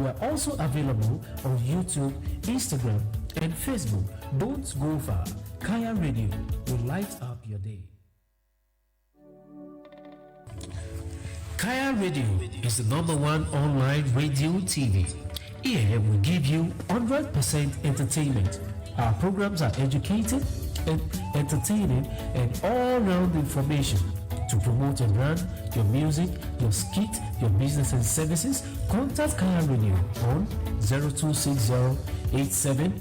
We are also available on YouTube, Instagram, and Facebook. Don't go far. Kaya Radio will light up your day. Kaya Radio is the number one online radio TV. Here we give you 100% entertainment. Our programs are educated and entertaining and all-round information. To promote your brand, your music, your skit, your business and services, contact Kaya Radio on 0260 87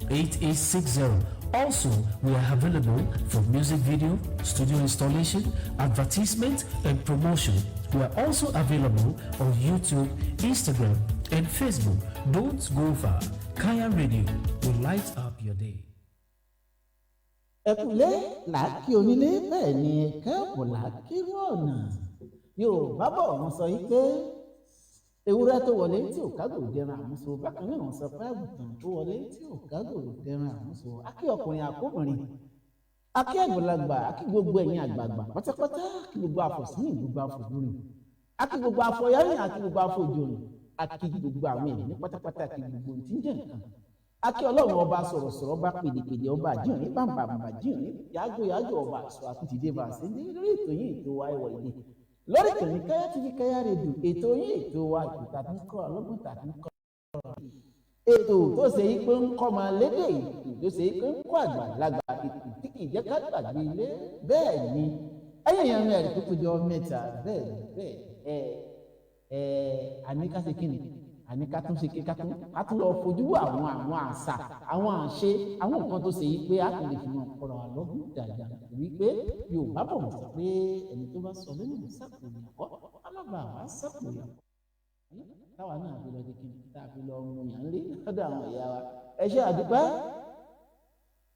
8860. Also, we are available for music video, studio installation, advertisement, and promotion. We are also available on YouTube, Instagram, and Facebook. Don't go far. Kaya Radio will light up your day. Ẹkùlé làákì onílé, bẹ́ẹ̀ ni kẹ́ẹ̀pù làákìrú ọ̀nà. Yorùbá bọ̀, wọ́n sọ yìí pé ewúrẹ́ tó wọlé tí ò kágò dẹran àmúso. Bákan náà, wọ́n sọ pé àgùntàn tó wọlé tí ò kágò dẹran àmúso. Akí ọkùnrin, àkóbìnrin, akí àgbàlagbà, akí gbogbo ẹ̀yin àgbààgbà pátápátá, akí gbogbo afọ̀sínì, gbogbo afọ̀gbìnrin, akí gbogbo afọyáyìn, akí gbogbo afọjòrìn, akí gbogbo àwọn ẹ̀mí pátápátá, akí gbogbo ohun tí ń jẹ́ nǹkan. Akí Ọlọ́run ọba, sọ̀rọ̀sọ̀rọ̀ ọba, pèdèpèdè ọba, àjíhìnrín bàǹbàǹbà jíhìnrín, yáágó yáágó ọba àṣọ. Àtúntìdé bá a ṣe ní lórí ètò yìí, ètò wa, Ẹwà Èdè, lórí ìkànnì Káyá TV, Káyá Rédíò. Ètò yìí, ètò wa, ètò tàbí ń kọ́ ọlọ́gbọ́n tàbí ń kọ́ ètò tó ṣe yí pé ń kọ́ máa lédè, ètò tó ṣe yí pé ń kọ́ àgbàlagbà, ètò tí kì í jẹ́ ká gbàgbé ilé. Bẹ́ẹ̀ ni, ẹ̀yìn èèyàn mi, ẹ̀rí tó tójọ́ 3. Bẹ́ẹ̀ ni, bẹ́ẹ̀ ẹ̀ ẹ̀ àní ká ṣe kíni, àní ká tún ṣe kí ká tún lọ fojú wo àwọn àṣà, àwọn àṣe, àwọn nǹkan tó ṣe yí pé a kò lè fi mọ ọ̀rọ̀ àlọ́gùn dáadáa, wípé Yorùbá bọ̀, wọ́n sọ pé ẹni tó bá sọ lẹ́nu sápò ìyàkọ́, á má bàa wá sápò ìyàkọ́. Táwa náà fi lọ kékeré, tá a fi lọ mú yàn lé lọ́dọ̀ àwọn ìyá wa. Ẹ ṣe àdúpẹ́.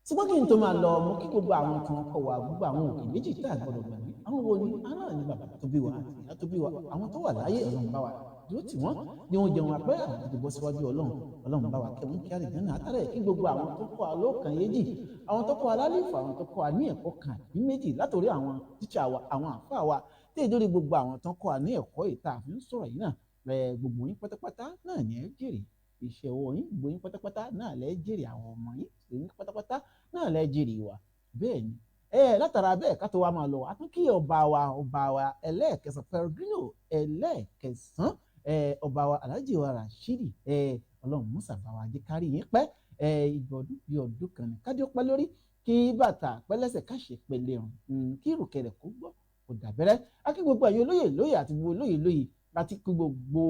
Ṣùgbọ́n kí n tó máa lọ, mo kí gbogbo àwọn kan kọ wá, gbogbo àwọn òkè méjì tá a gbọdọ̀ gbàgbé. Àwọn wo ni? Aná ní bàbá tó bí wa àti ìyá tó bí wa. Àwọn tó wà láyé, Ọlọ́run bá wa dúró tì wọ́n ní wọ́n jẹun apẹ́. Àwọn tó ti bọ́ síwájú Ọlọ́run, Ọlọ́run bá wa kẹ́ wọn kí á lè dáná àtàrà. Kí gbogbo àwọn tó kọ́ alóòkàn yéjì, àwọn tó kọ́ alálìfọ̀, àwọn tó kọ́ wa ní ẹ̀kọ́ kan àbí méjì, látòrí àwọn tíṣà wa, àwọn àfáà wa, tí èdè lórí gbogbo àwọn tó kọ́ wa ní ẹ̀kọ́ ìta àfi ń sọ̀rọ̀ yìí náà ẹ, gbogbo yín pátápátá náà ní ẹ jèrè iṣẹ́ ọwọ́ yín. Gbogbo yín pátápátá náà lẹ́ jèrè àwọn ọmọ yín. Gbogbo yín pátápátá náà lẹ́ jèrè wa. Bẹ́ẹ̀ ni ẹ, látara bẹ́ẹ̀, ká tó wá máa lọ, a tún kí ọba wa, ọba wa ẹlẹ́ẹ̀kẹsàn, Peregrino ẹlẹ́ẹ̀kẹsàn, ẹ ọba wa, Alhaji wa Rashidi, ẹ Ọlọ́run musa bá wa jẹ́ kárí yín pẹ́. Ẹ ìgbọ̀dún bí ọdún kan ní kádìó pẹ́ lórí, kí bàtà pẹ́lẹ́sẹ̀, káṣe pẹ̀lẹ́ ọ̀hún, kí ìrùkẹ̀rẹ̀ kó gbọ́ kó dàbẹ́rẹ́. Akí gbogbo ẹ̀yin olóyè lóyè àti gbogbo olóyè lóyè, àti kí gbogbo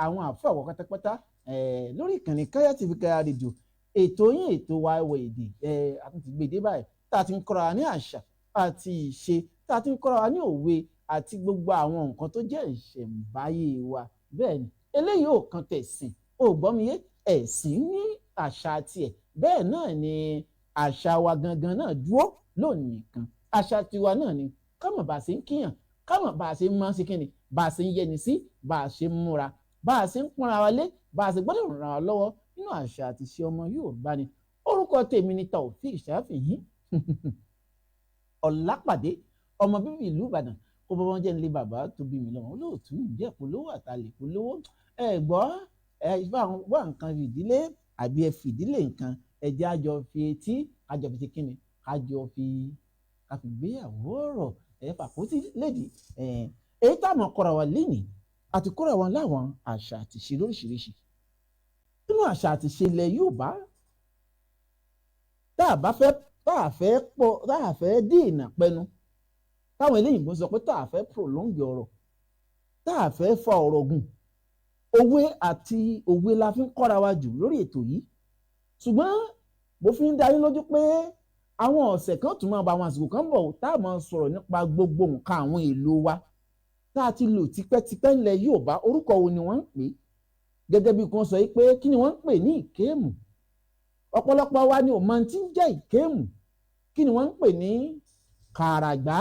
àwọn àfọ àwọn pátápátá lórí ìkànnì Káyá TV, Káyá Rédíò, ètò yín, ètò wa, Ẹwà Èdè. Àtúntì gbèdé báyìí tá a ti ń kọ́ra wa ní àṣà àti ìṣe, tá a ti ń kọ́ra wa ní òwe àti gbogbo àwọn nǹkan tó jẹ́ ìṣẹ̀ǹbáyé wa. Bẹ́ẹ̀ ni, eléyìí ò kan tẹ̀sìn, ò gbọ́ mi yé? Ẹ̀sìn ní àṣà tiẹ̀, bẹ́ẹ̀ náà ni àṣà wa gangan náà dúró lónìí kan. Àṣà tiwa náà ni kámọ̀ bá a ṣe ń kíyàn, kámọ̀ bá a ṣe ń máa ń ṣe kíni, bá a ṣe ń yẹni sí, bá a ṣe ń múra, bá a ṣe ń pọ́nra wa lé, bá a ṣe gbọ́dọ̀ ràn án lọ́wọ́ nínú àṣà àti ìṣe ọmọ Yorùbá ni. Orúkọ tèmi ni Taofeek Ṣàfihàn Ọ̀làpàdé, ọmọ bíbí ìlú Ìbàdàn, kó bọ́ wọn jẹ́ nílé bàbá tó bí mi lọ́wọ́. Olóòtú ìjẹ́ polówó àtàlẹ̀ polówó. Ẹ gbọ́, ẹ bá wá nǹkan fìdílé àbí ẹ fìdílé nǹkan, ẹ jẹ́ àjọ fi etí, àjọ fi ṣe kíni, àjọ fi ká fi gbéyàwó ọ̀rọ̀ ẹ fàkótí lédi. Èyí táwọn kọ́ra wa lénìí, àti kọ́ra wa láwọn àṣà àti ìṣe lóríṣiríṣi nínú àṣà àti ìṣe ilẹ̀ Yorùbá. Tá a bá fẹ́, tá a fẹ́ pọ̀, tá a fẹ́ dènà pẹnu, táwọn eléyìnbó sọ pé tá a fẹ́ prolong ọ̀rọ̀, tá a fẹ́ fa ọ̀rọ̀ gùn, òwe àti òwe la fi ń kọ́ra wa jù lórí ètò yìí. Ṣùgbọ́n mo fi ń dá yín lójú pé àwọn ọ̀sẹ̀ kan tún máa bá, àwọn àsìkò kan bọ̀ tá a máa sọ̀rọ̀ nípa gbogbo nǹkan, àwọn èlò wa tá a ti lò tipẹ́tipẹ́ ńlẹ̀ Yorùbá. Orúkọ wo ni wọ́n ń pè é? Gẹ́gẹ́ bí kan sọ pé kí ni wọ́n ń pè ní ìkéèmù? Ọ̀pọ̀lọpọ̀ wa ni ò mọ tí ń jẹ́ ìkéèmù. Kí ni wọ́n ń pè ní kàràgbá?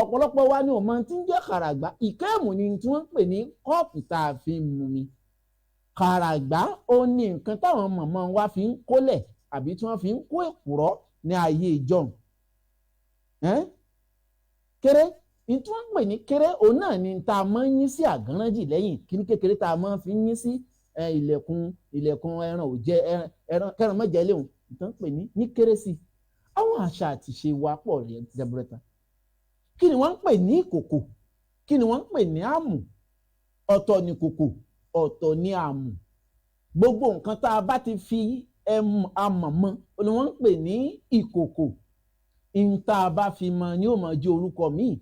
Ọ̀pọ̀lọpọ̀ wa ni ò mọ tí ń jẹ́ kàràgbá. Ìkéèmù ni tí wọ́n ń pè ní kọ́ọ̀pù tá a fi ń mumi. Kàràgbá ó ní nǹkan táwọn mọ̀mọ́ wa fi ń kólẹ̀ àbí tí wọ́n fi ń kó èkùrọ́ ní ayé ìjọ́un. Kéré ní tí wọ́n ń pè ní kéré, òun náà ni tá a máa ń yín sí àgánrájì lẹ́yìn kíní kékeré tá a máa fi ń yín sí. Ilẹ̀kùn ilẹ̀kùn ẹran ò jẹ ẹran kẹran mọ́jẹ léwu nǹkan pè ní kérésì. Àwọn àṣà àti ìṣe wa pọ̀ jaburata. Kí ni wọ́n ń pè ní ìkòkò? Kí ni wọ́n ń pè ní àmù? Ọ̀tọ̀ ní kòkò, ọ̀tọ̀ ní àmù. Gbogbo nǹkan tá a bá ti fi amọ̀ mọ́ ni wọ́n ń pè ní ìkòkò. Ihun tá a bá fi mọ ni ó máa jẹ́ orúkọ míì.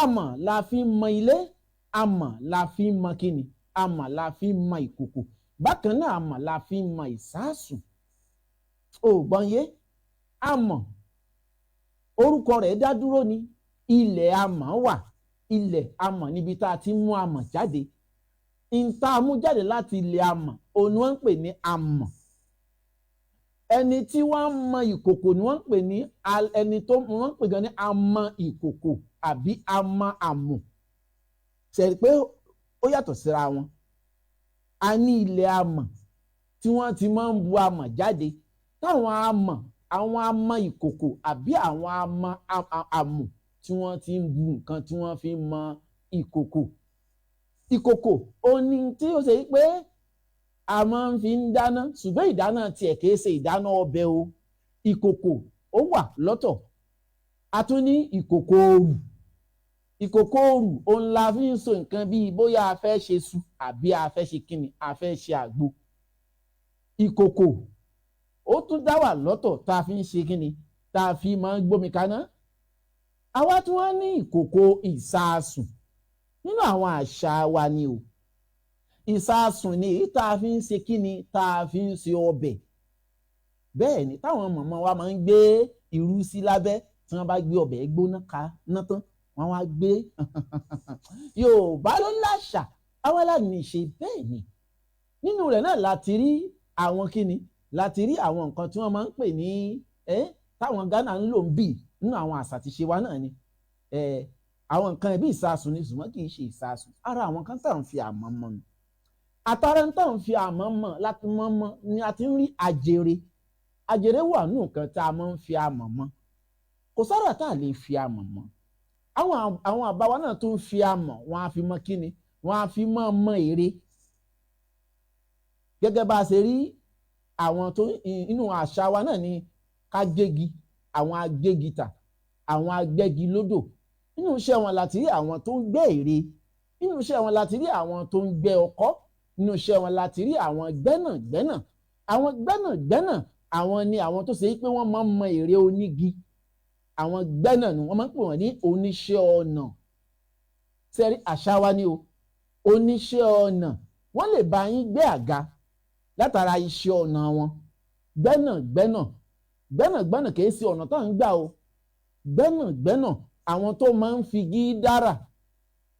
Amọ̀ la fi ń mọ ilé, amọ̀ la fi ń mọ kíni, amọ̀ la fi ń mọ ìkòkò. Bákan náà amọ̀ la fi ń mọ ìsáàsùn. O gbọ́n yé? Amọ̀ orúkọ rẹ̀ dá dúró ni. Ilẹ̀ amọ̀ wà, ilẹ̀ amọ̀ níbi tá a ti mú amọ̀ jáde. Ihun tá a mú jáde láti ilẹ̀ amọ̀ òun ni wọ́n ń pè ní amọ̀. Ẹni tí wọ́n ń mọ ìkòkò ni wọ́n ń pè ní ẹni tó wọ́n ń pè gan ní amọ̀ ìkòkò àbí amọ̀ àmù. Ṣe pé ó yàtọ̀ síra wọn. A ní ilẹ̀ amọ̀ tí wọ́n ti máa ń bu amọ̀ jáde, táwọn amọ̀, àwọn amọ̀ ìkòkò àbí àwọn amọ̀ àmù tí wọ́n ti ń bu nǹkan tí wọ́n fi ń mọ ìkòkò. Ìkòkò ó ní tí ó ṣe pé a máa ń fi ń dáná, ṣùgbọ́n ìdáná tiẹ̀ kìí ṣe ìdáná ọbẹ̀ o. Ìkòkò ó wà lọ́tọ̀. A tún ní ìkòkò òrù. Ìkòkò òrù òun la fi ń so nǹkan bíi bóyá a fẹ́ ṣe su àbí a fẹ́ ṣe kíni, a fẹ́ ṣe àgbo. Ìkòkò ó tún dá wà lọ́tọ̀ tá a fi ń ṣe kíni, tá a fi máa ń gbómi kaná. Àwa tí wọ́n ní ìkòkò ìsaasùn nínú àwọn àṣà wa ni o. Ìsaasùn ni èyí tá a fi ń ṣe kíni, tá a fi ń ṣe ọbẹ̀. Bẹ́ẹ̀ ni táwọn mọ̀mọ́ wa máa ń gbé irú sí lábẹ́ tí wọ́n bá gbé ọbẹ̀ gbóná kaná tán, wọ́n wá gbé. Yorùbá ló láṣà, àwa la ní ìṣe. Bẹ́ẹ̀ ni nínú rẹ̀ náà láti rí àwọn kíni, láti rí àwọn nǹkan tí wọ́n máa ń pè ní táwọn Ghana ń lò ń bì nínú àwọn àṣà àti ìṣe wa náà ni. Àwọn nǹkan bí ìsaasùn ni, ṣùgbọ́n kì í ṣe ìsaasùn. Ara àwọn kan tá à ń fi àmọ́ mọ́ ni. Àtàrà tá à ń fi àmọ́ mọ́ láti mọ́ mọ́ ni a ti ń rí àjèrè. Àjèrè wà nínú nǹkan tá a máa ń fi àmọ́ mọ́. Kò sára tá a lè fi àmọ́ mọ́. Àwọn àbáwá náà tó ń fi àmọ́, wọ́n á fi mọ́ kíni, wọ́n á fi mọ́ mọ́ ère. Gẹ́gẹ́ bá a ṣe rí àwọn tó inú àṣà wa náà ni ká gégi, àwọn agégità, àwọn agbẹ́gi lódò. Nínú iṣẹ́ wọn láti rí àwọn tó ń gbẹ́ ère. Nínú iṣẹ́ wọn láti rí àwọn tó ń gbẹ́ ọkọ́. Nínú iṣẹ́ wọn láti rí àwọn gbẹ́nàgbẹ́nà. Àwọn gbẹ́nàgbẹ́nà àwọn ni àwọn tó ṣe pé wọ́n máa ń mọ ère onígi. Àwọn gbẹ́nà ni wọ́n máa ń pè wọ́n ní oníṣẹ́ ọnà. Sẹ́rí àṣà wa ni o. Oníṣẹ́ ọnà wọ́n lè bá yín gbẹ́ àga látara iṣẹ́ ọnà wọn. Gbẹ́nàgbẹ́nà, gbẹ́nàgbẹ́nà kì í ṣe ọ̀nà tá à ń gbà o. Gbẹ́nàgbẹ́nà àwọn tó máa ń figi dára,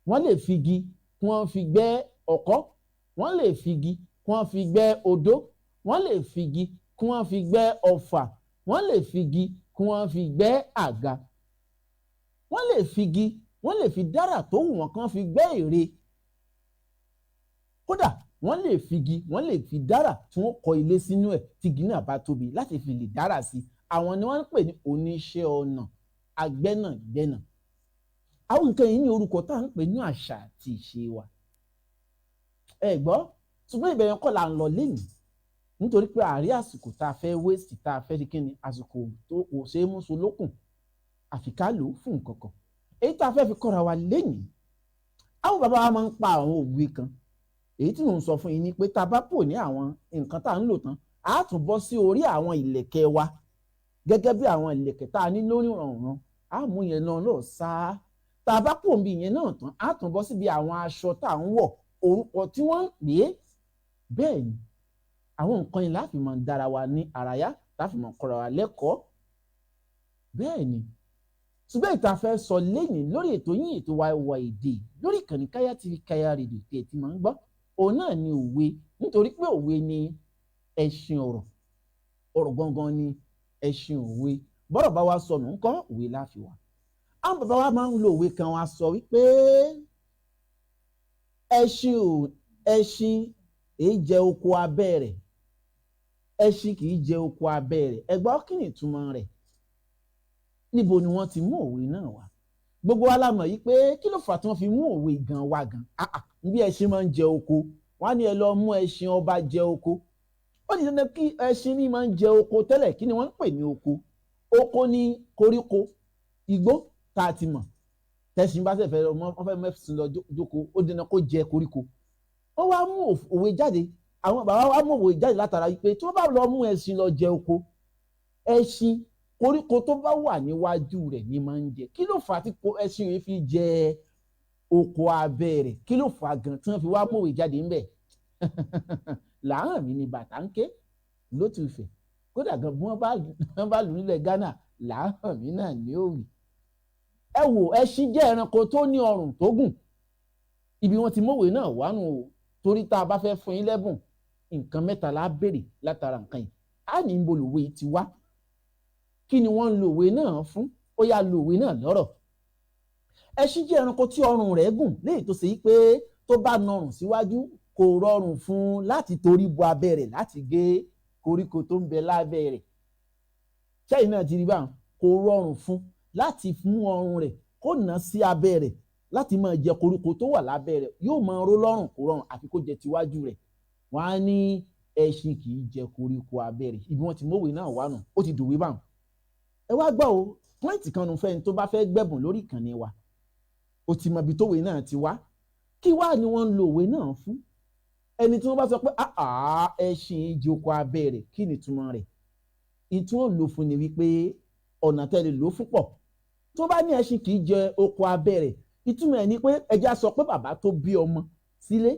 wọ́n lè figi kí wọ́n fi gbẹ́ ọ̀kọ́, wọ́n lè figi kí wọ́n fi gbẹ́ odó, wọ́n lè figi kí wọ́n fi gbẹ́ ọfà, wọ́n lè figi kí wọ́n fi gbẹ́ àga, wọ́n lè figi, wọ́n lè fi dára tó wù wọ́n kán fi gbẹ́ ère. Kódà wọ́n lè figi, wọ́n lè fi dára tí wọ́n kọ́ ilé sínú ẹ̀ tí igi náà bá tóbi láti fi lè dára sí i. Àwọn ni wọ́n ń pè ní oníṣẹ́ ọnà, agbẹ́nàgbẹ́nà. Àwọn nǹkan yìí ní orúkọ tá à ń pè ní àṣà àti ìṣe wa. Ẹ gbọ́, ṣùgbọ́n ìbẹ̀rẹ̀ kọ́ là ń lọ lénìí, nítorí pé àárí àsìkò tá a fẹ́ wéèsì, tá a fẹ́ ṣe kíni, àsìkò tó kò ṣeé mú so lókùn, àfi ká lò ó fún nǹkan kan. Èyí tá a fẹ́ fi kọ́ra wa lénìí, àwọn bàbá wa máa ń pa àwọn òwe kan. Èyí tí mò ń sọ fún yín ni pé tá a bá pò ní àwọn nǹkan tá à ń lò tán, a tún bọ́ sí orí àwọn ìlẹ̀kẹ̀ wa, gẹ́gẹ́ bí àwọn ìlẹ̀kẹ̀ tá a ní lórí ọ̀ràn, a mú yẹn náà lọ sáá. Tá a bá pò níbi ìyẹn náà tán, a tún bọ́ síbi àwọn aṣọ tá à ń wọ̀, orúkọ tí wọ́n ń pè é. Bẹ́ẹ̀ ni àwọn nǹkan yìí láfi máa dára wa ní àráyá, láfi máa kọ́ra wa lẹ́kọ̀ọ́. Bẹ́ẹ̀ ni ṣùgbọ́n ìta fẹ́ sọ lẹ́yìn lórí ètò yín, ètò wa Ẹwà Èdè lórí ìkànnì Káyá TV Káyá rédíò tí ẹ ti máa ń gbọ́, òun náà ni òwe. Nítorí pé òwe ni ẹṣin ọ̀rọ̀, ọ̀rọ̀ gangan ni ẹṣin òwe. Bọ́rọ̀ bá wa sọnù ńkọ́, òwe la fi wà. Àwọn bàbá wa máa ń lo òwe kan, wa sọ wípé ẹṣin èyí jẹ oko abẹ́ rẹ̀, ẹṣin kì í jẹ oko abẹ́ rẹ̀. Ẹ gbọ́, kí ni ìtumọ̀ rẹ̀? Níbo ni wọ́n ti mú òwe náà wá? Gbogbo wa la mọ̀ yìí pé kí ló fà tí wọ́n fi mú òwe gan wá gan. Bí ẹṣin máa ń jẹ oko, Wọ́n á ní ẹ lọ mú ẹṣin ọba jẹ oko. Ó di dandan kí ẹṣin ní máa ń jẹ oko tẹ́lẹ̀. Kí ni wọ́n ń pè ní oko? Oko ní koríko igbó tá a ti mọ̀. Tẹ̀sìn bá fẹ́ wọ́n fẹ́ mẹ́sìn lọ jókòó, ó di dandan kó jẹ koríko. Wọ́n wá mú òwe jáde, àwọn bàbá wa mú òwe jáde látara wípé tí wọ́n bá lọ mú ẹṣin lọ jẹ oko, ẹṣin koríko tó bá wà níwájú rẹ̀ ní máa ń jẹ. Kí ló fà á tí ẹṣin yìí fi jẹ oko abẹ́ rẹ̀? Kí ló fà á gan tí wọ́n fi wá mú òwe jáde ńbẹ̀? Làárọ̀ mi ni bàtà ń ké lótú ìfẹ́, kódà gan bí wọ́n bá lù nílẹ̀ Ghana, làárọ̀ mi náà ní òwì. Ẹ wò, ẹṣin jẹ́ ẹranko tó ní ọrùn tó gùn. Ibi wọ́n ti mọ̀wé náà wánu o, torí tá a bá fẹ́ fún yín lẹ́bùn, nǹkan mẹ́ta la béèrè látara nǹkan yìí. Á ní ń bolòwe ti wá, kí ni wọ́n ń lo òwe náà fún, ó yá lo òwe náà lọ́rọ̀. Ẹṣin jẹ́ ẹranko tí ọrùn rẹ̀ gùn, léyìí tó ṣe yí pé tó bá nọrùn síwájú, kò rọrùn fún un láti torí bo abẹ́ rẹ̀ láti gé koríko tó ń bẹ lábẹ́ rẹ̀. Sẹ́yìn náà ti rí báwọn, kò rọrùn fún láti mú ọrùn rẹ̀ kó nà sí abẹ́ rẹ̀ láti máa jẹ koríko tó wà lábẹ́ rẹ̀, yóò máa ró lọ́rùn, kò rọrùn, àfi kó jẹ tiwájú rẹ̀. Wọ́n á ní ẹṣin kì í jẹ koríko abẹ́ rẹ̀. Ibi wọ́n ti mọ̀wé náà wà nù, ó ti dòwe báwọn. Ẹ wá gbọ́ o, pọ́ìntì kan nù fẹ́ni tó bá fẹ́ gbẹ̀bùn lórí ìkànnì wa, ó ti mọ ibi tówe náà ti wá. Kí wá ni wọ́n ń lo òwe náà fún? Ẹni tí wọ́n bá sọ pé ẹṣin ìjoko abẹ́ rẹ̀, kí ni ìtumọ̀ rẹ̀? Ìtumọ̀ lò fún ni wípé ọ̀nà tẹ́lẹ̀ lò fún pọ̀. Tó bá ní ẹṣin kì í jẹ oko abẹ́ rẹ̀, ìtumọ̀ ẹ̀ ni pé ẹja sọ pé bàbá tó bí ọmọ sílé,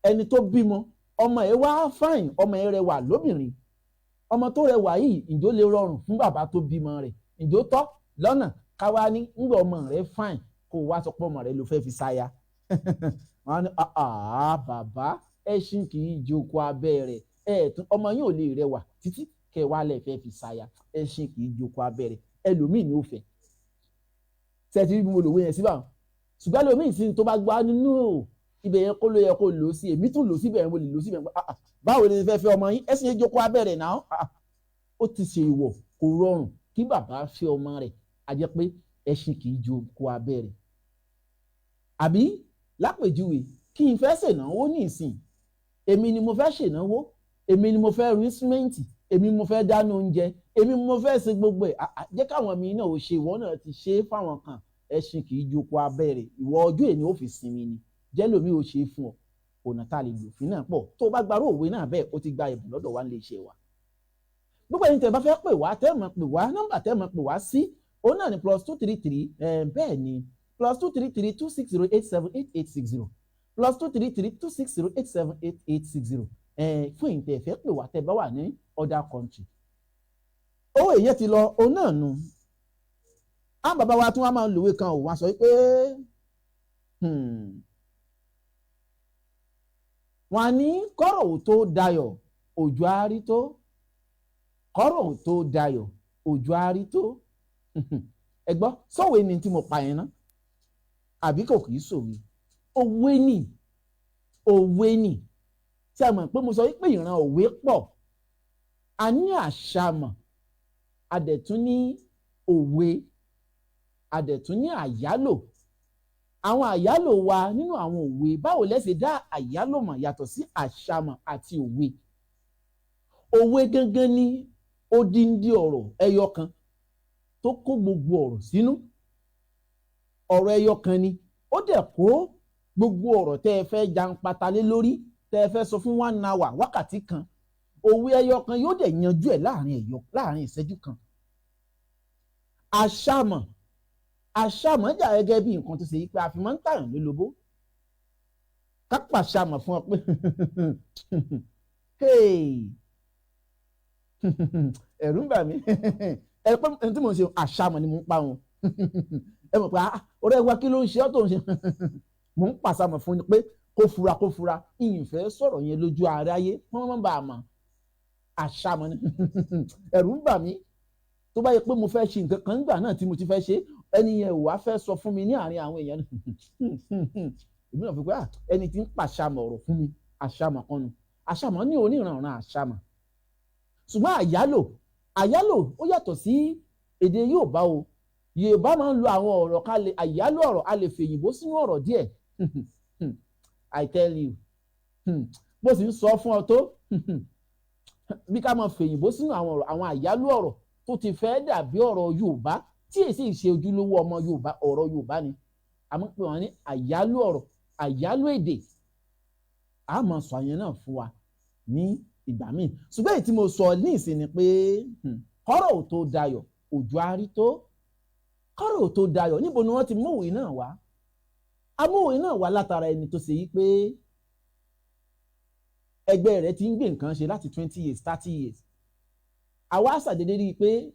ẹni tó bímọ, ọmọ ẹ̀ wá fáìn, ọmọ ẹ̀ rẹwà lóbìnrin. Ọmọ tó rẹwà yìí, ǹjọ́ lè rọrùn fún bàbá tó bímọ rẹ̀? Ǹjọ́ tọ́ lọ́nà káwá ní ńgbà ọmọ rẹ̀ fáìn, kó wá sọ pé ọmọ rẹ̀ ló fẹ́ fi ṣaya? Wọ́n ní bàbá, ẹṣin kì í joko abẹ́ rẹ̀, ẹ̀ẹ́dùn ọmọ yín ò lè rẹwà títí kẹ́ wá lẹ̀ fẹ́ fi ṣaya. Ẹṣin kì í joko abẹ́ rẹ̀, ẹlòmíì ni ó fẹ́. Sẹ́ẹ̀tì bí mo lòwe yẹn síbà? Ṣùgbọ́n ẹlòmíì sí tó bá gbá nínú ibẹ̀ yẹn kó ló yẹ kó lò ó sí, èmi tún lò síbẹ̀ yẹn, mo lè lò síbẹ̀ yẹn. Báwo ni fẹ́ fẹ́ ọmọ yín? Ẹṣin yẹn joko abẹ́ rẹ̀ náà, ó ti ṣe ìwọ̀, kò rọrùn kí bàbá fẹ́ ọmọ rẹ̀, a jẹ́ pé ẹṣin kì í joko abẹ́ rẹ̀. Àbí lápèjúwe, kí n fẹ́ ṣènáwó ní ìsìn, èmi ni mo fẹ́ ṣènáwó, èmi ni mo fẹ́ rí símẹ́ǹtì, èmi ni mo fẹ́ dáná oúnjẹ, èmi ni mo fẹ́ ṣe gbogbo ẹ̀, jẹ́ káwọn mi náà ò ṣe, ìwọ náà ti ṣe é fáwọn kan. Ẹṣin kì í joko abẹ́ rẹ̀, ìwọ ọjọ́ èní ò fi sinmi ni, jẹ́ lómi ò ṣe é fún ọ. Ọ̀nà tá a lè lò fún náà pọ̀. Tó o bá gbarú òwe náà bẹ́ẹ̀, ó ti gba ẹ̀bùn lọ́dọ̀ wa nílé iṣẹ́ wa. Gbogbo ẹ̀yin tẹ́ bá fẹ́ pè wá, tẹ́ mọ̀ pè wá, nọ́mbà tẹ́ mọ̀ pè wá sí òun náà ni +233, bẹ́ẹ̀ ni, +233 260 87 8860, +233 260 87 8860, fún ẹ̀yin tẹ́ fẹ́ pè wá tẹ́ bá wà ní other country. Owó ìyẹn ti lọ, òun náà nu. Àwọn bàbá wa tí wọ́n máa ń lòwe kan ò, wọ́n sọ pé wọ́n ní kọ́rọ̀ ò tó dayọ̀, òjò àárí tó. Kọ́rọ̀ ò tó dayọ̀, òjò àárí tó. Ẹ gbọ́, sọ̀wé ni tí mo pa yẹn ná, àbí kò kì í sòwe? Òwe ni, òwe ni. Tí a mọ̀ pé mo sọ wípé ìran òwe pọ̀, a ní àṣàmọ̀, a dẹ̀ tún ní òwe, a dẹ̀ tún ní àyálò. Àwọn àyálò wa nínú àwọn òwe, báwo lẹ ṣe dá àyálò mọ̀ yàtọ̀ sí àṣàmọ̀ àti òwe? Òwe gangan ni odindi ọ̀rọ̀ ẹyọ kan tó kó gbogbo ọ̀rọ̀ sínú. Ọ̀rọ̀ ẹyọ kan ni, ó dẹ̀ kó gbogbo ọ̀rọ̀ tẹ́ ẹ fẹ́ jàǹpátá lé lórí, tẹ́ ẹ fẹ́ sọ fún 1 hour, wákàtí kan. Òwe ẹyọ kan yóò dẹ̀ yanjú ẹ̀ láàrin ẹ̀yọ, láàrin ìṣẹ́jú kan. Àṣàmọ̀, àṣàmọ̀ jà gẹ́gẹ́ bí nǹkan tó ṣe yí pé a fi máa ń tàyàn lólobó. Ká pàṣàmọ̀ fún ọ pé ẹ̀rù ń bà mí, ẹ pé ẹni tí mò ń ṣe àṣàmọ̀ ni mò ń pa wọn. Ẹ mọ̀ pé ọ̀rẹ́ wa, kí ló ń ṣe ọ́ tó ń ṣe? Mò ń pàṣàmọ̀ fún ni pé kó fura, kó fura, ìyìnfẹ́ sọ̀rọ̀ yẹn lójú aráyé, wọ́n máa ń bá a mọ̀. Àṣàmọ̀ ni ẹ̀rù ń bà mí. Tó bá yẹ pé mo fẹ́ ṣe nǹkan kan nígbà náà tí mo ti fẹ́ ṣe, ẹni yẹn ò wá fẹ́ sọ fún mi ní àárín àwọn èèyàn, èmi náà fi pé ẹni tí ń pàṣàmọ̀ ọ̀rọ̀ fún mi, àṣàmọ̀ kan nu. Àṣàmọ̀ ní oníranran àṣàmọ̀. Ṣùgbọ́n àyálò, àyálò ó yàtọ̀ sí èdè Yorùbá o. Yorùbá máa ń lo àwọn ọ̀rọ̀ ká lè àyálò ọ̀rọ̀, a lè fèyìnbó sínú ọ̀rọ̀ díẹ̀. I tell you, bó sì ń sọ fún ọ tó bí ká máa fèyìnbó sínú àwọn ọ̀rọ̀, àwọn àyálò ọ̀rọ̀ tó ti fẹ́ dàbí ọ̀rọ̀ Yorùbá tí èsì ṣe ojúlówó ọmọ Yorùbá, ọ̀rọ̀ Yorùbá ni a máa ń pè wọ́n ní àyálò ọ̀rọ̀, àyálò èdè. A máa sọ àyẹn náà fún wa ní ìgbà míì. Ṣùgbọ́n èyí tí mo sọ ní ìsìn ni pé kọ́rọ̀ ò tó dayọ̀ òjò àárí tó, kọ́rọ̀ ò tó dayọ̀. Níbo ni wọ́n ti mú òwe náà wá? Amóhùn náà wá látara ẹni tó ṣe yí pé ẹgbẹ́ rẹ̀ ti ń gbé nǹkan ṣe láti 20 years, 30 years. Àwa ṣàdédé rí i pé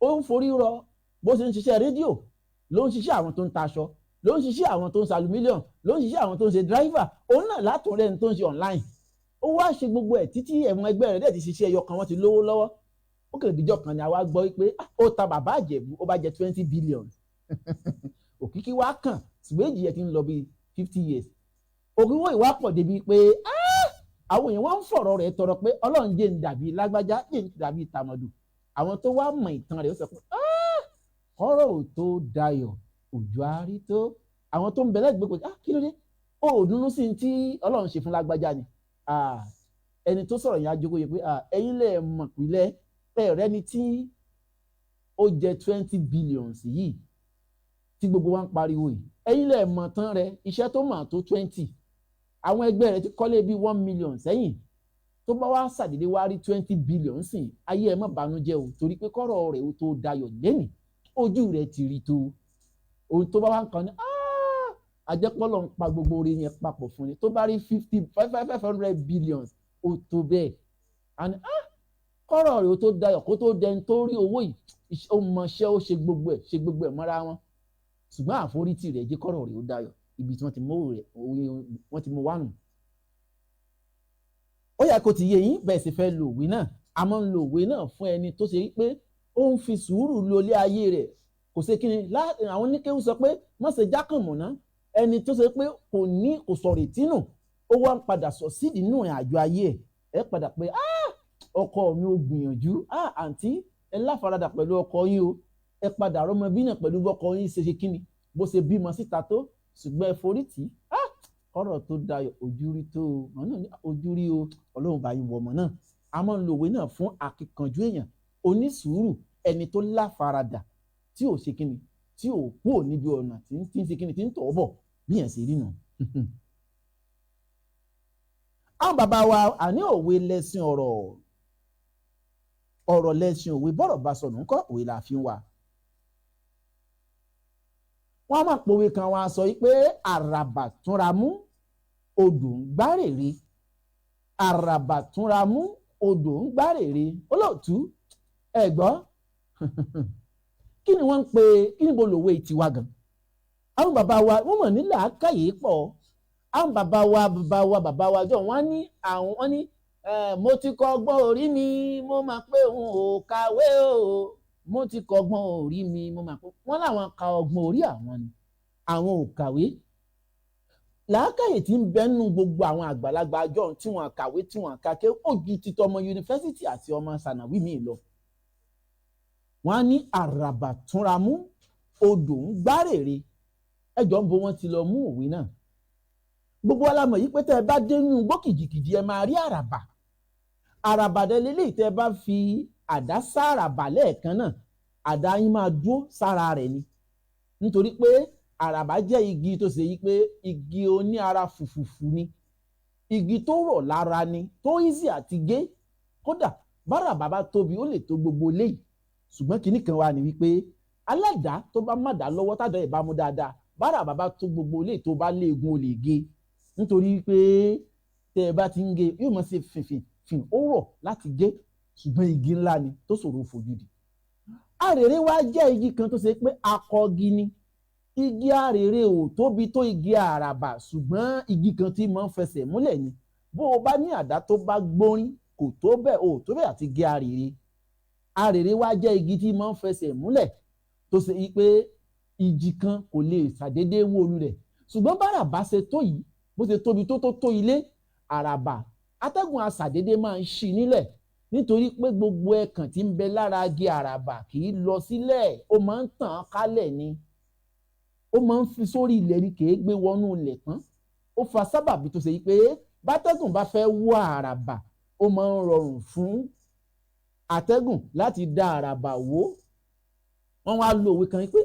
ó ń forí rọ. Bó ṣe ń ṣiṣẹ́ rédíò ló ń ṣiṣẹ́ àwọn tó ń taṣọ, ló ń ṣiṣẹ́ àwọn tó ń ṣe aluminium, ló ń ṣiṣẹ́ àwọn tó ń ṣe driver, òun náà látún rẹ̀ tó ń ṣe online. Ó wá ṣe gbogbo ẹ̀ títí. Ẹ̀wọ̀n ẹgbẹ́ rẹ̀ dẹ̀ ti ṣiṣẹ́ ẹyọ kan, wọ́n ti lówó lọ́wọ́. Ó kàn díjọ́ kan ni àwa gbọ́ pé ó ta bàbá àjẹ̀bú, ó bá jẹ 20 billion. Òkìkí wá kàn, ṣùgbọ́n èjì yẹn ti ń lọ bíi 50 years. Òkìwọ́ ìwà pọ̀ débi pé àwọn èèyàn wọ́n ń fọ̀rọ̀ rẹ̀ tọrọ pé Ọlọ́run jẹ́ ń dàbí lágbájá, jẹ́ ń dàbí tàmọ̀dù. Àwọn tó wá mọ̀ ìtàn rẹ̀ ó sọ pé kọ́rọ̀ ò tó dayọ̀ òjò àárí tó. Àwọn tó ń bẹ lẹ́gbẹ̀ẹ́ pé kí ló dé ó ò dúnú sí tí Ọlọ́run ṣe fún lágbájá ni. Ẹni tó sọ̀rọ̀ yẹn á jókòó yẹ pé ẹ̀yin lè mọ̀ pìlẹ̀ ẹ̀rẹ́ ni tí ó jẹ 20 billions yìí tí gbogbo wa ń pariwo yìí. Ẹ̀yin lè mọ̀ tán rẹ̀, iṣẹ́ tó mọ̀ tó 20, àwọn ẹgbẹ́ rẹ̀ ti kọ́lé bíi 1 million sẹ́yìn. Tó bá wá ṣàdédé wá rí 20 billion sìn, ayé ẹ má bànújẹ́ o, torí pé kọ́rọ̀ rẹ̀ ó tó dayọ̀ lẹ́nìí, ojú rẹ̀ ti rí tó. Ohun tó bá wá ń kan ní àjẹpọ́lọ̀ ń pa gbogbo orí yẹn papọ̀ fún ni. Tó bá rí fifty five five 500 billions, ó tó bẹ́ẹ̀. And kọ́rọ̀ rẹ̀ ó tó dayọ̀, kó tó dẹni tó rí owó yìí, ó mọṣẹ́, ó ṣe gbogbo ẹ̀, ṣe gbogbo ẹ̀ mọ́ra wọn, ṣùgbọ́n àforítì rẹ̀ jẹ́ kọ́rọ̀ rẹ̀ ó dayọ̀. Ibi tí wọ́n ti mú rẹ̀, wọ́n ti mú wá nù. Ó yẹ kó ti yé yín bẹ́ẹ̀ sì fẹ́ lo òwe náà. A máa ń lo òwe náà fún ẹni tó ṣe pé ó ń fi sùúrù lo ilé ayé rẹ̀, kò ṣe kí ni àwọn oníkéwù sọ pé má ṣe jákàmùná. Ẹni tó ṣe pé kò ní kò sọ̀rọ̀ ìtínú, ó wá ń padà sọ sídìí nínú ìrìn àjò ayé ẹ̀. Ẹ padà pé ọkọ mi ò gbìyànjú, àǹtí ẹ láfaradà pẹ̀lú ọkọ yín o. Ẹ padà rọmọ bí náà pẹ̀lú bọ́kọ yín ṣe ṣe kí ni bó ṣe bímọ síta tó, ṣùgbọ́n ẹ forí tì í. Kọ́rọ̀ tó dayọ̀ ojú rí tó o, mọ̀ náà ní ojú rí o. Ọlọ́run bá yín wọ̀ ọmọ náà. A máa ń lo òwe náà fún akíkanjú èèyàn, onísùúrù, ẹni tó láfaradà, tí ò ṣe kíni, tí ò kúrò níbi ọ̀nà tí ń ṣe kíni, tí ń tọ̀ ọ́ bọ̀ bí yẹn ṣe rí nù. Àwọn bàbá wa àní òwe lẹ́sìn ọ̀rọ̀, ọ̀rọ̀ lẹ́sìn òwe. Bọ́rọ̀ bá sọnù ńkọ́, òwe la fi ń wà. Wọ́n á máa pòwe kan, wọ́n á sọ pé àràbà túnra mú, odò ń gbárèrè. Àràbà túnra mú, odò ń gbárèrè. Olóòtú ẹ gbọ́, kí ni wọ́n ń pè kí ni bo lòwe tiwa gan? Àwọn bàbá wa wọ́n mọ̀ ní làákàyè pọ̀. Àwọn bàbá wa, bàbá wa, bàbá wa jọ, wọ́n ní àwọn wọ́n ní mo ti kọ́gbọ́n orí mi, mo máa pé òun ò kàwé o. Mo ti kọ́gbọ́n orí mi, mo máa pé wọ́n láwọn ka ọgbọ́n orí àwọn ni àwọn ò kàwé. Làákàyè tí ń bẹ́nu gbogbo àwọn àgbàlagbà àjọ tí wọ́n kàwé, tí wọ́n kàké, ó ju títọ́ ọmọ yunifásitì àti ọmọ sànàwí mi lọ. Wọ́n á ní àràbà túnra mú, odò ń gbárèrè. Ẹjọ́ ń bo wọ́n ti lọ mú òwe náà. Gbogbo alamọ̀ yìí pé tẹ́ ẹ bá dénú igbó kìjìkìjì, ẹ máa rí àràbà. Àràbà dẹ lélẹ́yìí, tẹ́ ẹ bá fi àdá sáràbà lẹ́ẹ̀kan náà, àdá yín máa dúró sára rẹ̀ ni, nítorí pé àràbà jẹ́ igi tó ṣe yí pé igi oní ara fùfùfù ni, igi tó rọ̀ lára ni, tó easy àti gé. Kódà báràbà bá tóbi, ó lè tó gbogbo léyìí. Ṣùgbọ́n kinní kan wà ní wípé aládàá tó bá má dá lọ́wọ́ tádà ẹ̀ bá mú dáadáa, báràbà bá tó gbogbo léyìí, tó bá léegun, ó lè gé, nítorí pé tẹ́ ẹ bá ti ń gé, yóò máa ṣe fìnfìn fìn. Ó rọ̀ láti gé, ṣùgbọ́n igi ńlá ni tó ṣòro fojú di. Àrèrè wá jẹ́ igi kan tó ṣe pé akọgi ni. Igi àrèrè ò tóbi tó igi àràbà, ṣùgbọ́n igi kan tí máa ń fẹsẹ̀ múlẹ̀ ni. Bó o bá ní àdá tó bá gbórín, kò tó bẹ́ẹ̀, ò tó bẹ́ẹ̀ àti gé àrèrè. Àrèrè wá jẹ́ igi tí máa ń fẹsẹ̀ múlẹ̀, tó ṣe pé ìjì kan kò lè ṣàdédé wó lulẹ̀. Ṣùgbọ́n báràbà ṣe tó yìí, bó ṣe tóbi tó tó tó ilé àràbà, atẹ́gùn aṣàdédé máa ń ṣí nílẹ̀, nítorí pé gbogbo ẹ̀kàn tí ń bẹ lára igi àràbà kì í lọ sílẹ̀, ó máa ń tàn kálẹ̀ ni, ó máa ń fi sórí ilẹ̀ ni, kì í gbé wọnú ilẹ̀ tán. Ó fa sábàbí tó ṣe yí pé bátẹ́gùn bá fẹ́ wó àràbà, ó máa ń rọrùn fún atẹ́gùn láti dá àràbà wó. Wọ́n wá lo òwe kan pé